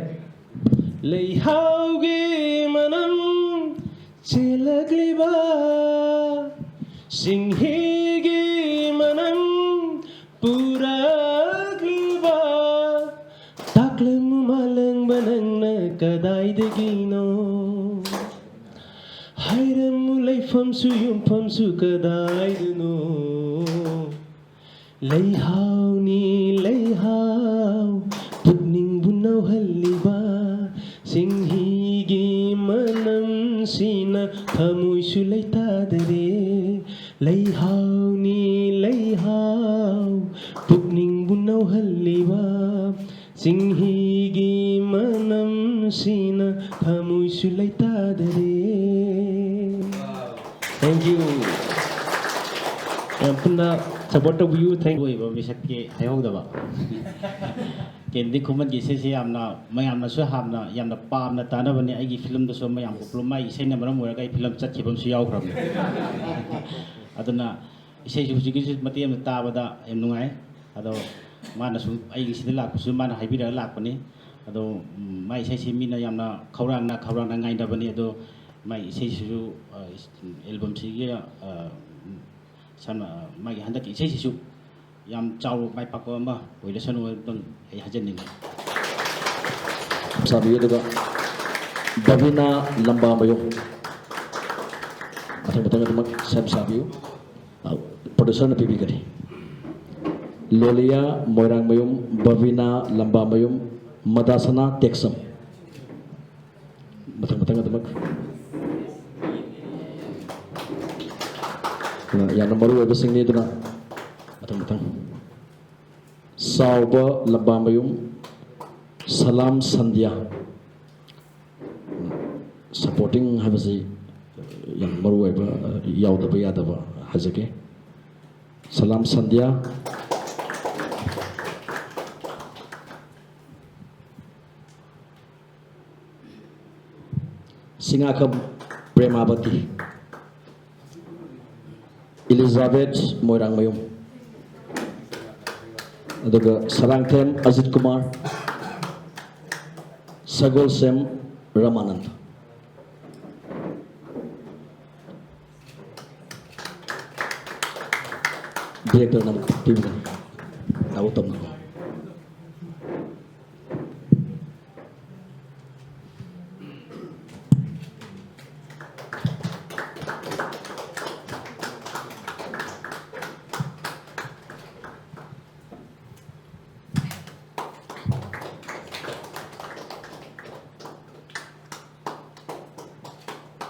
ꯂꯩꯍꯥꯎꯒꯤ ꯃꯅꯝ ꯆꯦꯜꯂꯛꯂꯤꯕ, ꯁꯤꯡꯍꯤꯒꯤ ꯃꯅꯝ ꯄꯨꯔꯛꯂꯤꯕ, ꯇꯥꯛꯂꯝꯃꯨ ꯃꯥꯂꯪꯕ ꯅꯪꯅ ꯀꯗꯥꯏꯗꯒꯤꯅꯣ? ꯍꯥꯏꯔꯝꯃꯨ ꯂꯩꯐꯝꯁꯨ ꯌꯨꯝꯐꯝꯁꯨ ꯀꯗꯥꯏꯗꯅꯣ? ꯂꯩꯍꯥꯎꯅꯤ ꯂꯩꯍꯥꯎ, ꯄꯨꯛꯅꯤꯡꯕꯨ ꯅꯧꯍꯜꯂꯤꯕ, ꯁꯤꯡꯍꯤꯒꯤ ꯃꯅꯝꯁꯤꯅ ꯊꯃꯣꯏꯁꯨ ꯂꯩꯇꯥꯗꯔꯦ꯫ ꯂꯩꯍꯥꯎꯅꯤ ꯂꯩꯍꯥꯎ, ꯄꯨꯛꯅꯤꯡꯕꯨ ꯅꯧꯍꯜꯂꯤꯕ, ꯁꯤꯡꯍꯤꯒꯤ ꯃꯅꯝꯁꯤꯅ ꯊꯃꯣꯏꯁꯨ ꯂꯩꯇꯥꯗꯔꯦ꯫ Thank you. ꯌꯥꯝ ꯄꯨꯟꯅ support ꯇꯧꯕꯤꯌꯨ꯫ Thank you. ꯑꯣꯏꯕ ꯃꯤꯁꯛꯀꯤ ꯍꯥꯏꯍꯧꯗꯕ꯫ ꯀꯦꯟꯗꯤ ꯈꯨꯃꯟꯒꯤ ꯏꯁꯩꯁꯦ ꯌꯥꯝꯅ, ꯃꯌꯥꯝꯅꯁꯨ ꯍꯥꯟꯅ ꯌꯥꯝꯅ ꯄꯥꯝꯅ ꯇꯥꯅꯕꯅꯦ꯫ ꯑꯩꯒꯤ film ꯗꯁꯨ ꯃꯌꯥꯝ popular, ꯃꯥꯒꯤ ꯏꯁꯩꯅ ꯃꯔꯝ ꯑꯣꯏꯔꯒ ꯑꯩ film ꯆꯠꯈꯤꯕ ꯑꯃꯁꯨ ꯌꯥꯎꯈ꯭ꯔꯕꯅꯦ꯫ ꯑꯗꯨꯅ ꯏꯁꯩꯁꯨ ꯍꯧꯖꯤꯛꯀꯤꯁꯨ ꯃꯇꯦꯛ ꯑꯃ ꯇꯥꯕꯗ ꯌꯥꯝ ꯅꯨꯡꯉꯥꯏ꯫ ꯑꯗꯣ ꯃꯥꯅꯁꯨ ꯑꯩꯒꯤ ꯁꯤꯗ ꯂꯥꯛꯄꯁꯨ ꯃꯥꯅ ꯍꯥꯏꯕꯤꯔꯒ ꯂꯥꯛꯄꯅꯤ꯫ ꯑꯗꯣ, ꯎꯝ, ꯃꯥꯏ ꯏꯁꯩꯁꯤ ꯃꯤꯅ ꯌꯥꯝꯅ ꯈꯧꯔꯥꯡꯅ, ꯈꯧꯔꯥꯡꯅ ꯉꯥꯏꯅꯕꯅꯤ꯫ ꯑꯗꯣ ꯃꯥꯏ ꯏꯁꯩꯁꯤꯁꯨ, ꯑ, ꯏꯁ-, album ꯁꯤꯒꯤ, ꯑ, ꯎꯝ, ꯁꯝꯅ, ꯑ, ꯃꯥꯒꯤ ꯍꯟꯗꯛꯀꯤ ꯏꯁꯩꯁꯤꯁꯨ ꯌꯥꯝ ꯆꯥꯎꯕ ꯃꯥꯏ ꯄꯥꯛꯄ ꯑꯃ ꯑꯣꯏꯔꯁꯅꯨ ꯍꯥꯏꯕꯗꯨ ꯑꯩ ꯍꯥꯏꯖꯅꯤꯡꯉꯤ꯫ ꯁꯥꯕꯤꯌꯨ꯫ ꯑꯗꯨꯒ ꯕꯕꯤꯅꯥ ꯂꯝꯕꯥꯃꯌꯨꯝ, ꯃꯊꯪ ꯃꯊꯪ ꯑꯗꯨꯃꯛ ꯁꯦꯝ ꯁꯥꯕꯤꯌꯨ꯫ ꯑ, producer ꯅ ꯄꯤꯕꯤꯒꯅꯤ꯫ ꯂꯣꯂꯤꯌꯥ ꯃꯣꯏꯔꯥꯡꯃꯌꯨꯝ, ꯕꯕꯤꯅꯥ ꯂꯝꯕꯥꯃꯌꯨꯝ, ꯃꯗꯥꯁꯅꯥ ꯇꯦꯛꯁꯝ꯫ ꯃꯊꯪ ꯃꯊꯪ ꯑꯗꯨꯃꯛ꯫ ꯑꯗꯨꯅ ꯌꯥꯝꯅ ꯃꯔꯨ ꯑꯣꯏꯕꯁꯤꯡꯅꯤ꯫ ꯑꯗꯨꯅ ꯃꯊꯪ ꯃꯊꯪ꯫ ꯆꯥꯎꯕ ꯂꯝꯕꯥꯃꯌꯨꯝ, ꯁꯂꯥꯝ ꯁꯟꯙ꯭ꯌꯥ꯫ Supporting ꯍꯥꯏꯕꯁꯤ ꯌꯥꯝ ꯃꯔꯨ ꯑꯣꯏꯕ, ꯌꯥꯎꯗꯕ ꯌꯥꯗꯕ ꯍꯥꯏꯖꯒꯦ꯫ ꯁꯂꯥꯝ ꯁꯟꯙ꯭ꯌꯥ꯫ ꯆꯤꯡꯉꯥꯈꯝ ꯄ꯭ꯔꯦꯃꯥꯕꯇꯤ, ꯏꯂꯤꯖꯥꯕꯦꯊ ꯃꯣꯏꯔꯥꯡꯃꯌꯨꯝ, ꯑꯗꯨꯒ ꯁꯔꯥꯡꯊꯦꯝ ꯑꯖꯤꯠ ꯀꯨꯃꯥꯔ, ꯁꯒꯣꯜꯁꯦꯝ ꯔꯃꯥꯅꯟꯗ꯫ ꯗꯤꯔꯦꯛꯇꯔꯅ ꯄꯤꯕꯅꯤ꯫ ꯇꯥꯕꯨ ꯇꯝꯅ꯫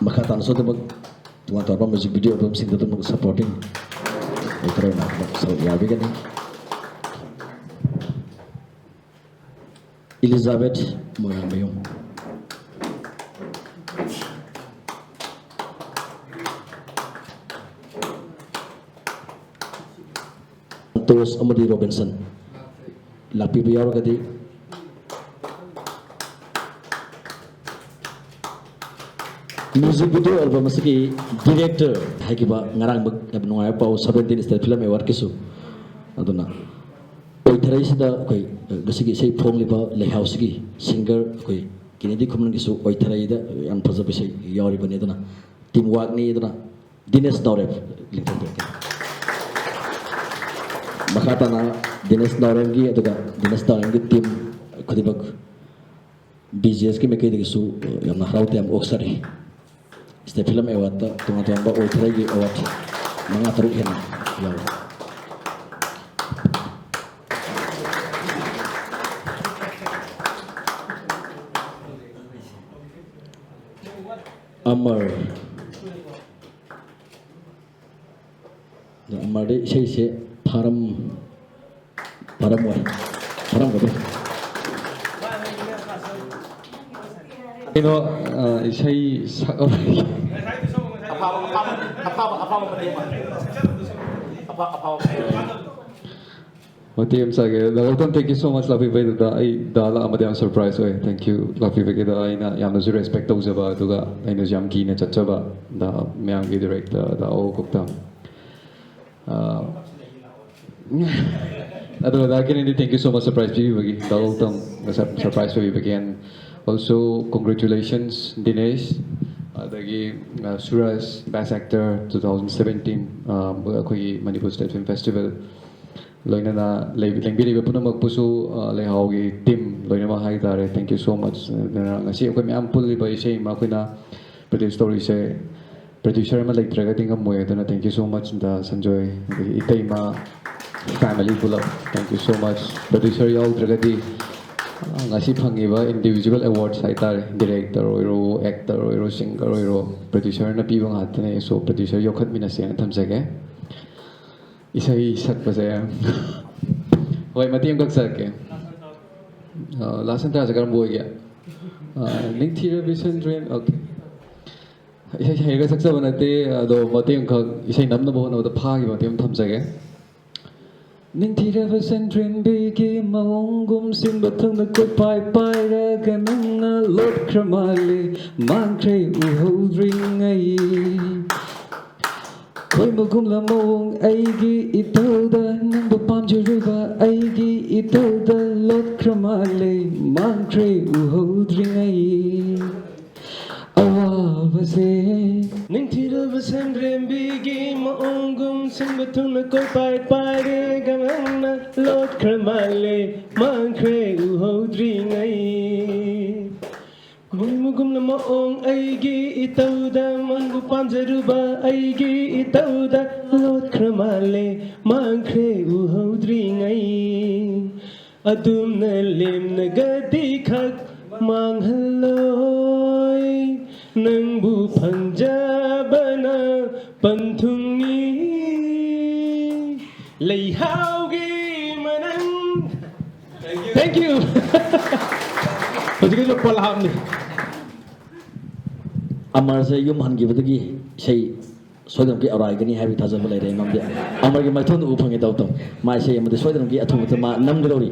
ꯃꯈꯥ ꯇꯥꯅꯁꯨ ꯑꯗꯨꯃꯛ ꯇꯣꯉꯥꯟ ꯇꯣꯉꯥꯟꯕ music video albumꯁꯤꯡꯗ ꯑꯗꯨꯃꯛ supporting actor ꯑꯣꯏꯅ ꯑꯗꯨꯃꯛ ꯁꯔꯨꯛ ꯌꯥꯕꯤꯒꯅꯤ꯫ ꯏꯂꯤꯖꯥꯕꯦꯊ ꯃꯣꯏꯔꯥꯡꯃꯌꯨꯝ꯫ ꯁꯟꯇꯣꯁ ꯑꯃꯗꯤ ꯔꯣꯕꯤꯟꯁꯟ ꯂꯥꯛꯄꯤꯕ ꯌꯥꯎꯔꯒꯗꯤ, music video album ꯑꯁꯤꯒꯤ director ꯍꯥꯏꯈꯤꯕ ꯉꯔꯥꯡꯃꯛ ꯌꯥꯝ ꯅꯨꯡꯉꯥꯏꯕ ꯄꯥꯎ, seventeen State Film Awardꯀꯤꯁꯨ꯫ ꯑꯗꯨꯅ ꯑꯣꯏꯊꯔꯩꯁꯤꯗ ꯑꯩꯈꯣꯏ ꯉꯁꯤꯒꯤ ꯏꯁꯩ ꯐꯣꯡꯂꯤꯕ ꯂꯩꯍꯥꯎꯁꯤꯒꯤ singer ꯑꯩꯈꯣꯏ ꯀꯦꯅꯦꯗꯤ ꯈꯨꯃꯟꯒꯤꯁꯨ ꯑꯣꯏꯊꯔꯩꯗ ꯌꯥꯝ ꯐꯖꯕ ꯏꯁꯩ ꯌꯥꯎꯔꯤꯕꯅꯤ꯫ ꯑꯗꯨꯅ team workꯅꯤ꯫ ꯑꯗꯨꯅ ꯗꯤꯅꯦꯁ ꯅꯥꯎꯔꯦꯝ ꯂꯤꯡꯊꯣꯛꯄꯤꯔꯛꯀꯦ꯫ ꯃꯈꯥ ꯇꯥꯅ ꯗꯤꯅꯦꯁ ꯅꯥꯎꯔꯦꯝꯒꯤ, ꯑꯗꯨꯒ ꯗꯤꯅꯦꯁ ꯅꯥꯎꯔꯦꯝꯒꯤ team ꯈꯨꯗꯤꯡꯃꯛ BJSꯀꯤ ꯃꯥꯏꯀꯩꯗꯒꯤꯁꯨ ꯌꯥꯝꯅ ꯍꯔꯥꯎ ꯇꯌꯥꯝꯕ ꯑꯣꯛꯆꯔꯤ꯫ State Film Awardꯇ ꯇꯣꯉꯥꯟ ꯇꯣꯉꯥꯟꯕ ꯑꯣꯏꯊꯔꯩꯒꯤ award ꯃꯉꯥ ꯇꯔꯨꯛ ꯍꯦꯟꯅ ꯌꯥꯎꯔꯤ꯫ ꯑꯃꯔ꯫ ꯑꯗꯣ ꯑꯃꯔꯗꯤ ꯏꯁꯩꯁꯦ ꯐꯥꯔꯝ-, ꯐꯥꯔꯝꯃꯣꯏ꯫ ꯐꯥꯔꯝꯒꯗ꯭ꯔꯣ? ꯀꯩꯅꯣ, ꯑ, ꯏꯁꯩ ꯁꯛ-, ꯑꯐꯥꯕ, ꯑꯐꯥꯕ, ꯑꯐꯥꯕ, ꯑꯐꯥꯕ ꯃꯇꯦꯛ ꯑꯃ꯫ ꯑꯐꯥ-, ꯑꯐꯥꯕ ꯃꯇꯦꯛ ꯑꯃ꯫ ꯃꯇꯦꯛ ꯑꯃ ꯆꯥꯒꯦ꯫ ꯗꯥ Gautam, thank you so much ꯂꯥꯛꯄꯤꯕꯩꯗꯨꯗ꯫ ꯑꯩ ꯗꯥ ꯂꯥꯛꯑꯝꯕꯗꯤ ꯌꯥꯝ surprise ꯑꯣꯏ꯫ Thank you ꯂꯥꯛꯄꯤꯕꯒꯤꯗ꯫ ꯑꯩꯅ ꯌꯥꯝꯅꯁꯨ respect ꯇꯧꯖꯕ, ꯑꯗꯨꯒ ꯑꯩꯅꯁꯨ ꯌꯥꯝ ꯀꯤꯅ ꯆꯠꯆꯕ ꯗꯥ ꯃꯌꯥꯝꯒꯤ director ꯗꯥ ꯑꯣ ꯒꯧꯇꯝ꯫ ꯑꯥ, ꯑꯗꯣ ꯗꯥ ꯀꯤꯔꯟꯗꯤ, thank you so much surprise ꯄꯤꯕꯤꯕꯒꯤ꯫ The Gautam surprise ꯄꯤꯕꯤꯕꯒꯤ꯫ And also congratulations ꯗꯤꯅꯦꯁ, ꯑꯗꯒꯤ, ꯑꯥ, ꯁꯨꯔꯖ, best actor two thousand seventeen, ꯑꯥ, ꯑꯩꯈꯣꯏꯒꯤ ꯃꯅꯤꯄꯨꯔ State Film Festival꯫ ꯂꯣꯏꯅꯅ ꯂꯩ-, ꯂꯦꯡꯕꯤꯔꯤꯕ ꯄꯨꯝꯅꯃꯛꯄꯨꯁꯨ, ꯑ, ꯂꯩꯍꯥꯎꯒꯤ team ꯂꯣꯏꯅꯃꯛ ꯍꯥꯏꯇꯥꯔꯦ, thank you so much꯫ ꯑꯗꯨꯅ ꯉꯁꯤ ꯑꯩꯈꯣꯏ ꯃꯌꯥꯝ ꯄꯨꯜꯂꯤꯕ, ꯏꯁꯩ ꯑꯃ ꯑꯩꯈꯣꯏꯅ produce ꯇꯧꯔꯤꯁꯦ, producer ꯑꯃ ꯂꯩꯇ꯭ꯔꯒꯗꯤ ꯉꯝꯃꯣꯏ꯫ ꯑꯗꯨꯅ thank you so much ꯗ ꯁꯟꯖꯣꯏ, ꯑꯗꯒꯤ ꯏꯇꯩꯃ, family ꯄꯨꯂꯞ, thank you so much꯫ Producer ꯌꯥꯎꯗ꯭ꯔꯒꯗꯤ, ꯑ, ꯉꯁꯤ ꯐꯪꯉꯤꯕ individual awards ꯍꯥꯏꯇꯥꯔꯦ, director ꯑꯣꯏꯔꯣ, actor ꯑꯣꯏꯔꯣ, singer ꯑꯣꯏꯔꯣ, producer ꯅ ꯄꯤꯕ ꯉꯥꯛꯇꯅꯦ꯫ So producer ꯌꯣꯛꯈꯠꯃꯤꯟꯅꯁꯦꯅ ꯊꯝꯖꯒꯦ꯫ ꯏꯁꯩ ꯁꯛꯄꯁꯦ꯫ ꯍꯣꯏ, ꯃꯇꯦꯛ ꯑꯃꯈꯛ ꯁꯛꯀꯦ꯫ ꯑ, ꯂꯥꯁ ꯁꯟꯇ꯭ꯔꯥꯁꯦ ꯀꯔꯝꯕ ꯑꯣꯏꯒꯦ? ꯑ, ꯅꯤꯡꯊꯤꯔꯕꯤ ꯁꯟꯗ꯭ꯔꯦꯝ, okay꯫ ꯏꯁꯩ ꯍꯩꯔꯒ ꯁꯛꯆꯕ ꯅꯠꯇꯦ, ꯑꯗꯣ ꯃꯇꯦꯛ ꯑꯃꯈꯛ ꯏꯁꯩ ꯅꯝꯅꯕ ꯍꯣꯠꯅꯕꯗ ꯐꯥꯈꯤꯕ ꯃꯇꯦꯛ ꯑꯃ ꯊꯝꯖꯒꯦ꯫ ꯅꯤꯡꯊꯤꯔꯕ ꯁꯟꯗ꯭ꯔꯦꯝꯕꯤꯒꯤ ꯃꯑꯣꯡꯒꯨꯝ ꯁꯤꯟꯕ ꯊꯨꯡꯅ ꯀꯣꯏꯄꯥꯏ ꯄꯥꯏꯔꯒ ꯅꯪꯅ ꯂꯣꯠꯈ꯭ꯔ ꯃꯥꯜꯂꯦ, ꯃꯥꯡꯈ꯭ꯔꯦ ꯎꯍꯧꯗ꯭ꯔꯤꯉꯩ꯫ ꯈꯣꯏꯃꯨꯒꯨꯝꯂ ꯃꯑꯣꯡ ꯑꯩꯒꯤ ꯏꯇꯧꯗ ꯅꯪꯕꯨ ꯄꯥꯝꯖꯔꯨꯕ ꯑꯩꯒꯤ ꯏꯇꯧꯗ ꯂꯣꯠꯈ꯭ꯔ ꯃꯥꯜꯂꯦ, ꯃꯥꯡꯈ꯭ꯔꯦ ꯎꯍꯧꯗ꯭ꯔꯤꯉꯩ꯫ ꯑꯋꯥꯕꯁꯦ ꯅꯤꯡꯊꯤꯔꯕ ꯁꯟꯗ꯭ꯔꯦꯝꯕꯤꯒꯤ ꯃꯑꯣꯡꯒꯨꯝ ꯁꯤꯟꯕ ꯊꯨꯡꯅ ꯀꯣꯏꯄꯥꯏ ꯄꯥꯏꯔꯦ ꯒꯃꯪꯅ ꯂꯣꯠꯈ꯭ꯔ ꯃꯥꯜꯂꯦ ꯃꯥꯡꯈ꯭ꯔꯦ ꯎꯍꯧꯗ꯭ꯔꯤꯉꯩ꯫ ꯃꯣꯏꯃꯨꯒꯨꯝꯅ ꯃꯑꯣꯡ ꯑꯩꯒꯤ ꯏꯇꯧꯗ ꯃꯪꯕꯨ ꯄꯥꯝꯖꯔꯨꯕ ꯑꯩꯒꯤ ꯏꯇꯧꯗ ꯂꯣꯠꯈ꯭ꯔ ꯃꯥꯜꯂꯦ ꯃꯥꯡꯈ꯭ꯔꯦ ꯎꯍꯧꯗ꯭ꯔꯤꯉꯩ꯫ ꯑꯗꯨꯝꯅ ꯂꯦꯝꯅꯒꯗꯤ ꯈꯛ ꯃꯥꯡꯍꯜꯂꯣꯏ ꯅꯪꯕꯨ ꯐꯪꯖꯕꯅ ꯄꯟꯊꯨꯡꯅꯤ ꯂꯩꯍꯥꯎꯒꯤ ꯃꯅꯪ꯫ Thank you꯫ ꯍꯧꯖꯤꯛꯀꯤꯁꯨ ꯄꯣꯂꯥꯞꯅꯤ꯫ ꯑꯃꯔꯁꯦ ꯌꯨꯝ ꯍꯟꯈꯤꯕꯗꯒꯤ ꯏꯁꯩ ꯁꯣꯏꯗꯅꯃꯛꯀꯤ ꯑꯔꯥꯏꯒꯅꯤ ꯍꯥꯏꯕꯒꯤ ꯊꯥꯖꯕ ꯂꯩꯔꯦ ꯑꯩꯉꯣꯟꯗ꯫ ꯑꯃꯔꯒꯤ ꯃꯥꯏꯊꯣꯟꯗ ꯎꯕ ꯐꯪꯉꯦ ꯇꯧ ꯇꯧ꯫ ꯃꯥ ꯏꯁꯩ ꯑꯃꯗꯤ ꯁꯣꯏꯗꯅꯃꯛꯀꯤ ꯑꯊꯨꯕꯗ ꯃꯥ ꯅꯝꯒꯗꯧꯔꯤ꯫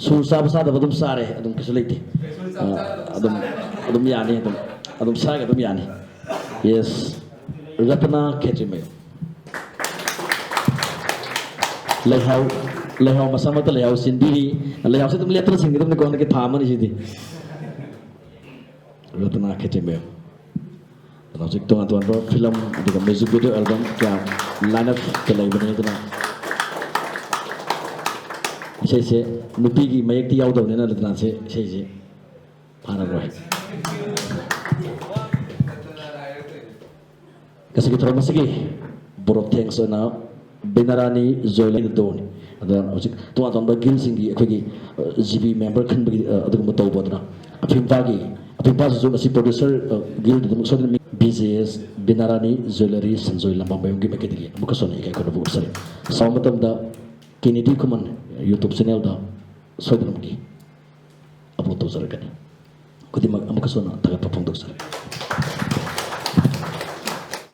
ꯁꯨꯔ ꯆꯥꯕ ꯆꯥꯗꯕ ꯑꯗꯨꯝ ꯆꯥꯔꯦ, ꯑꯗꯨꯝ ꯀꯩꯁꯨ ꯂꯩꯇꯦ꯫ ꯑ, ꯑꯗꯨꯝ, ꯑꯗꯨꯝ ꯌꯥꯅꯤ, ꯑꯗꯨꯝ, ꯑꯗꯨꯝ ꯁꯥꯒ ꯑꯗꯨꯝ ꯌꯥꯅꯤ꯫ Yes, ꯔꯇꯅꯥ ꯈꯦꯇ꯭ꯔꯤꯃꯌꯨꯝ꯫ ꯂꯩꯍꯥꯎ, ꯂꯩꯍꯥꯎ ꯃꯁꯥꯃꯛꯇ ꯂꯩꯍꯥꯎ ꯆꯤꯟꯕꯤꯔꯤ꯫ ꯂꯩꯍꯥꯎꯁꯦ ꯑꯗꯨꯝ ꯂꯦꯞꯇꯅ ꯆꯤꯟꯒꯗꯕꯅꯤꯀꯣ ꯍꯟꯗꯛꯀꯤ ꯊꯥ ꯑꯃꯅꯤꯁꯤꯗꯤ꯫ ꯔꯇꯅꯥ ꯈꯦꯇ꯭ꯔꯤꯃꯌꯨꯝ꯫ ꯑꯗꯣ ꯍꯧꯖꯤꯛ ꯇꯣꯉꯥꯟ ꯇꯣꯉꯥꯟꯕ ꯐꯤꯂꯝ ꯑꯗꯨꯒ music video album ꯀꯌꯥ line up ꯇ ꯂꯩꯕꯅꯤ꯫ ꯑꯗꯨꯅ ꯏꯁꯩꯁꯦ ꯅꯨꯄꯤꯒꯤ ꯃꯌꯦꯛꯇꯤ ꯌꯥꯎꯗꯕꯅꯤꯅ ꯔꯇꯅꯥꯁꯦ ꯏꯁꯩꯁꯦ ꯐꯥꯔꯔꯣꯏ꯫ ꯉꯁꯤꯒꯤ ꯊꯧꯔꯝ ꯑꯁꯤꯒꯤ vote of thanks ꯑꯣꯏꯅ ꯕꯤꯅꯥꯔꯥꯅꯤ ꯖꯣꯏꯂꯔꯤꯗ ꯇꯧꯅꯤ꯫ ꯑꯗꯨꯅ ꯍꯧꯖꯤꯛ ꯇꯣꯉꯥꯟ ꯇꯣꯉꯥꯟꯕ guildꯁꯤꯡꯒꯤ ꯑꯩꯈꯣꯏꯒꯤ, ꯑ, G B member ꯈꯟꯕꯒꯤ, ꯑ, ꯑꯗꯨꯒꯨꯝꯕ ꯇꯧꯕ꯫ ꯑꯗꯨꯅ ꯑꯐꯤꯝꯄꯥꯒꯤ, ꯑꯐꯤꯝꯄꯥꯁꯤꯁꯨ ꯉꯁꯤ producer, ꯑ, guildꯗ ꯑꯗꯨꯝ ꯁꯣꯏꯗꯅ ꯃꯤ B J S ꯕꯤꯅꯥꯔꯥꯅꯤ ꯖꯣꯏꯂꯔꯤ ꯁꯟꯖꯣꯏ ꯂꯝꯕꯥꯝꯕꯌꯨꯝꯒꯤ ꯃꯥꯏꯀꯩꯗꯒꯤ ꯑꯃꯨꯛꯀꯁꯨ ꯍꯟꯅ ꯏꯀꯥꯏ ꯈꯨꯝꯅꯕ ꯎꯠꯆꯔꯤ꯫ ꯁꯥꯎ ꯃꯇꯝꯗ ꯀꯦꯅꯦꯗꯤ ꯈꯨꯃꯟ YouTube channelꯗ ꯁꯣꯏꯗꯅꯃꯛꯀꯤ upload ꯇꯧꯖꯔꯛꯀꯅꯤ꯫ ꯈꯨꯗꯤꯡꯃꯛ ꯑꯃꯨꯛꯀꯁꯨ ꯍꯟꯅ ꯊꯥꯒꯠꯄ ꯐꯣꯡꯗꯣꯛꯆꯔꯤ꯫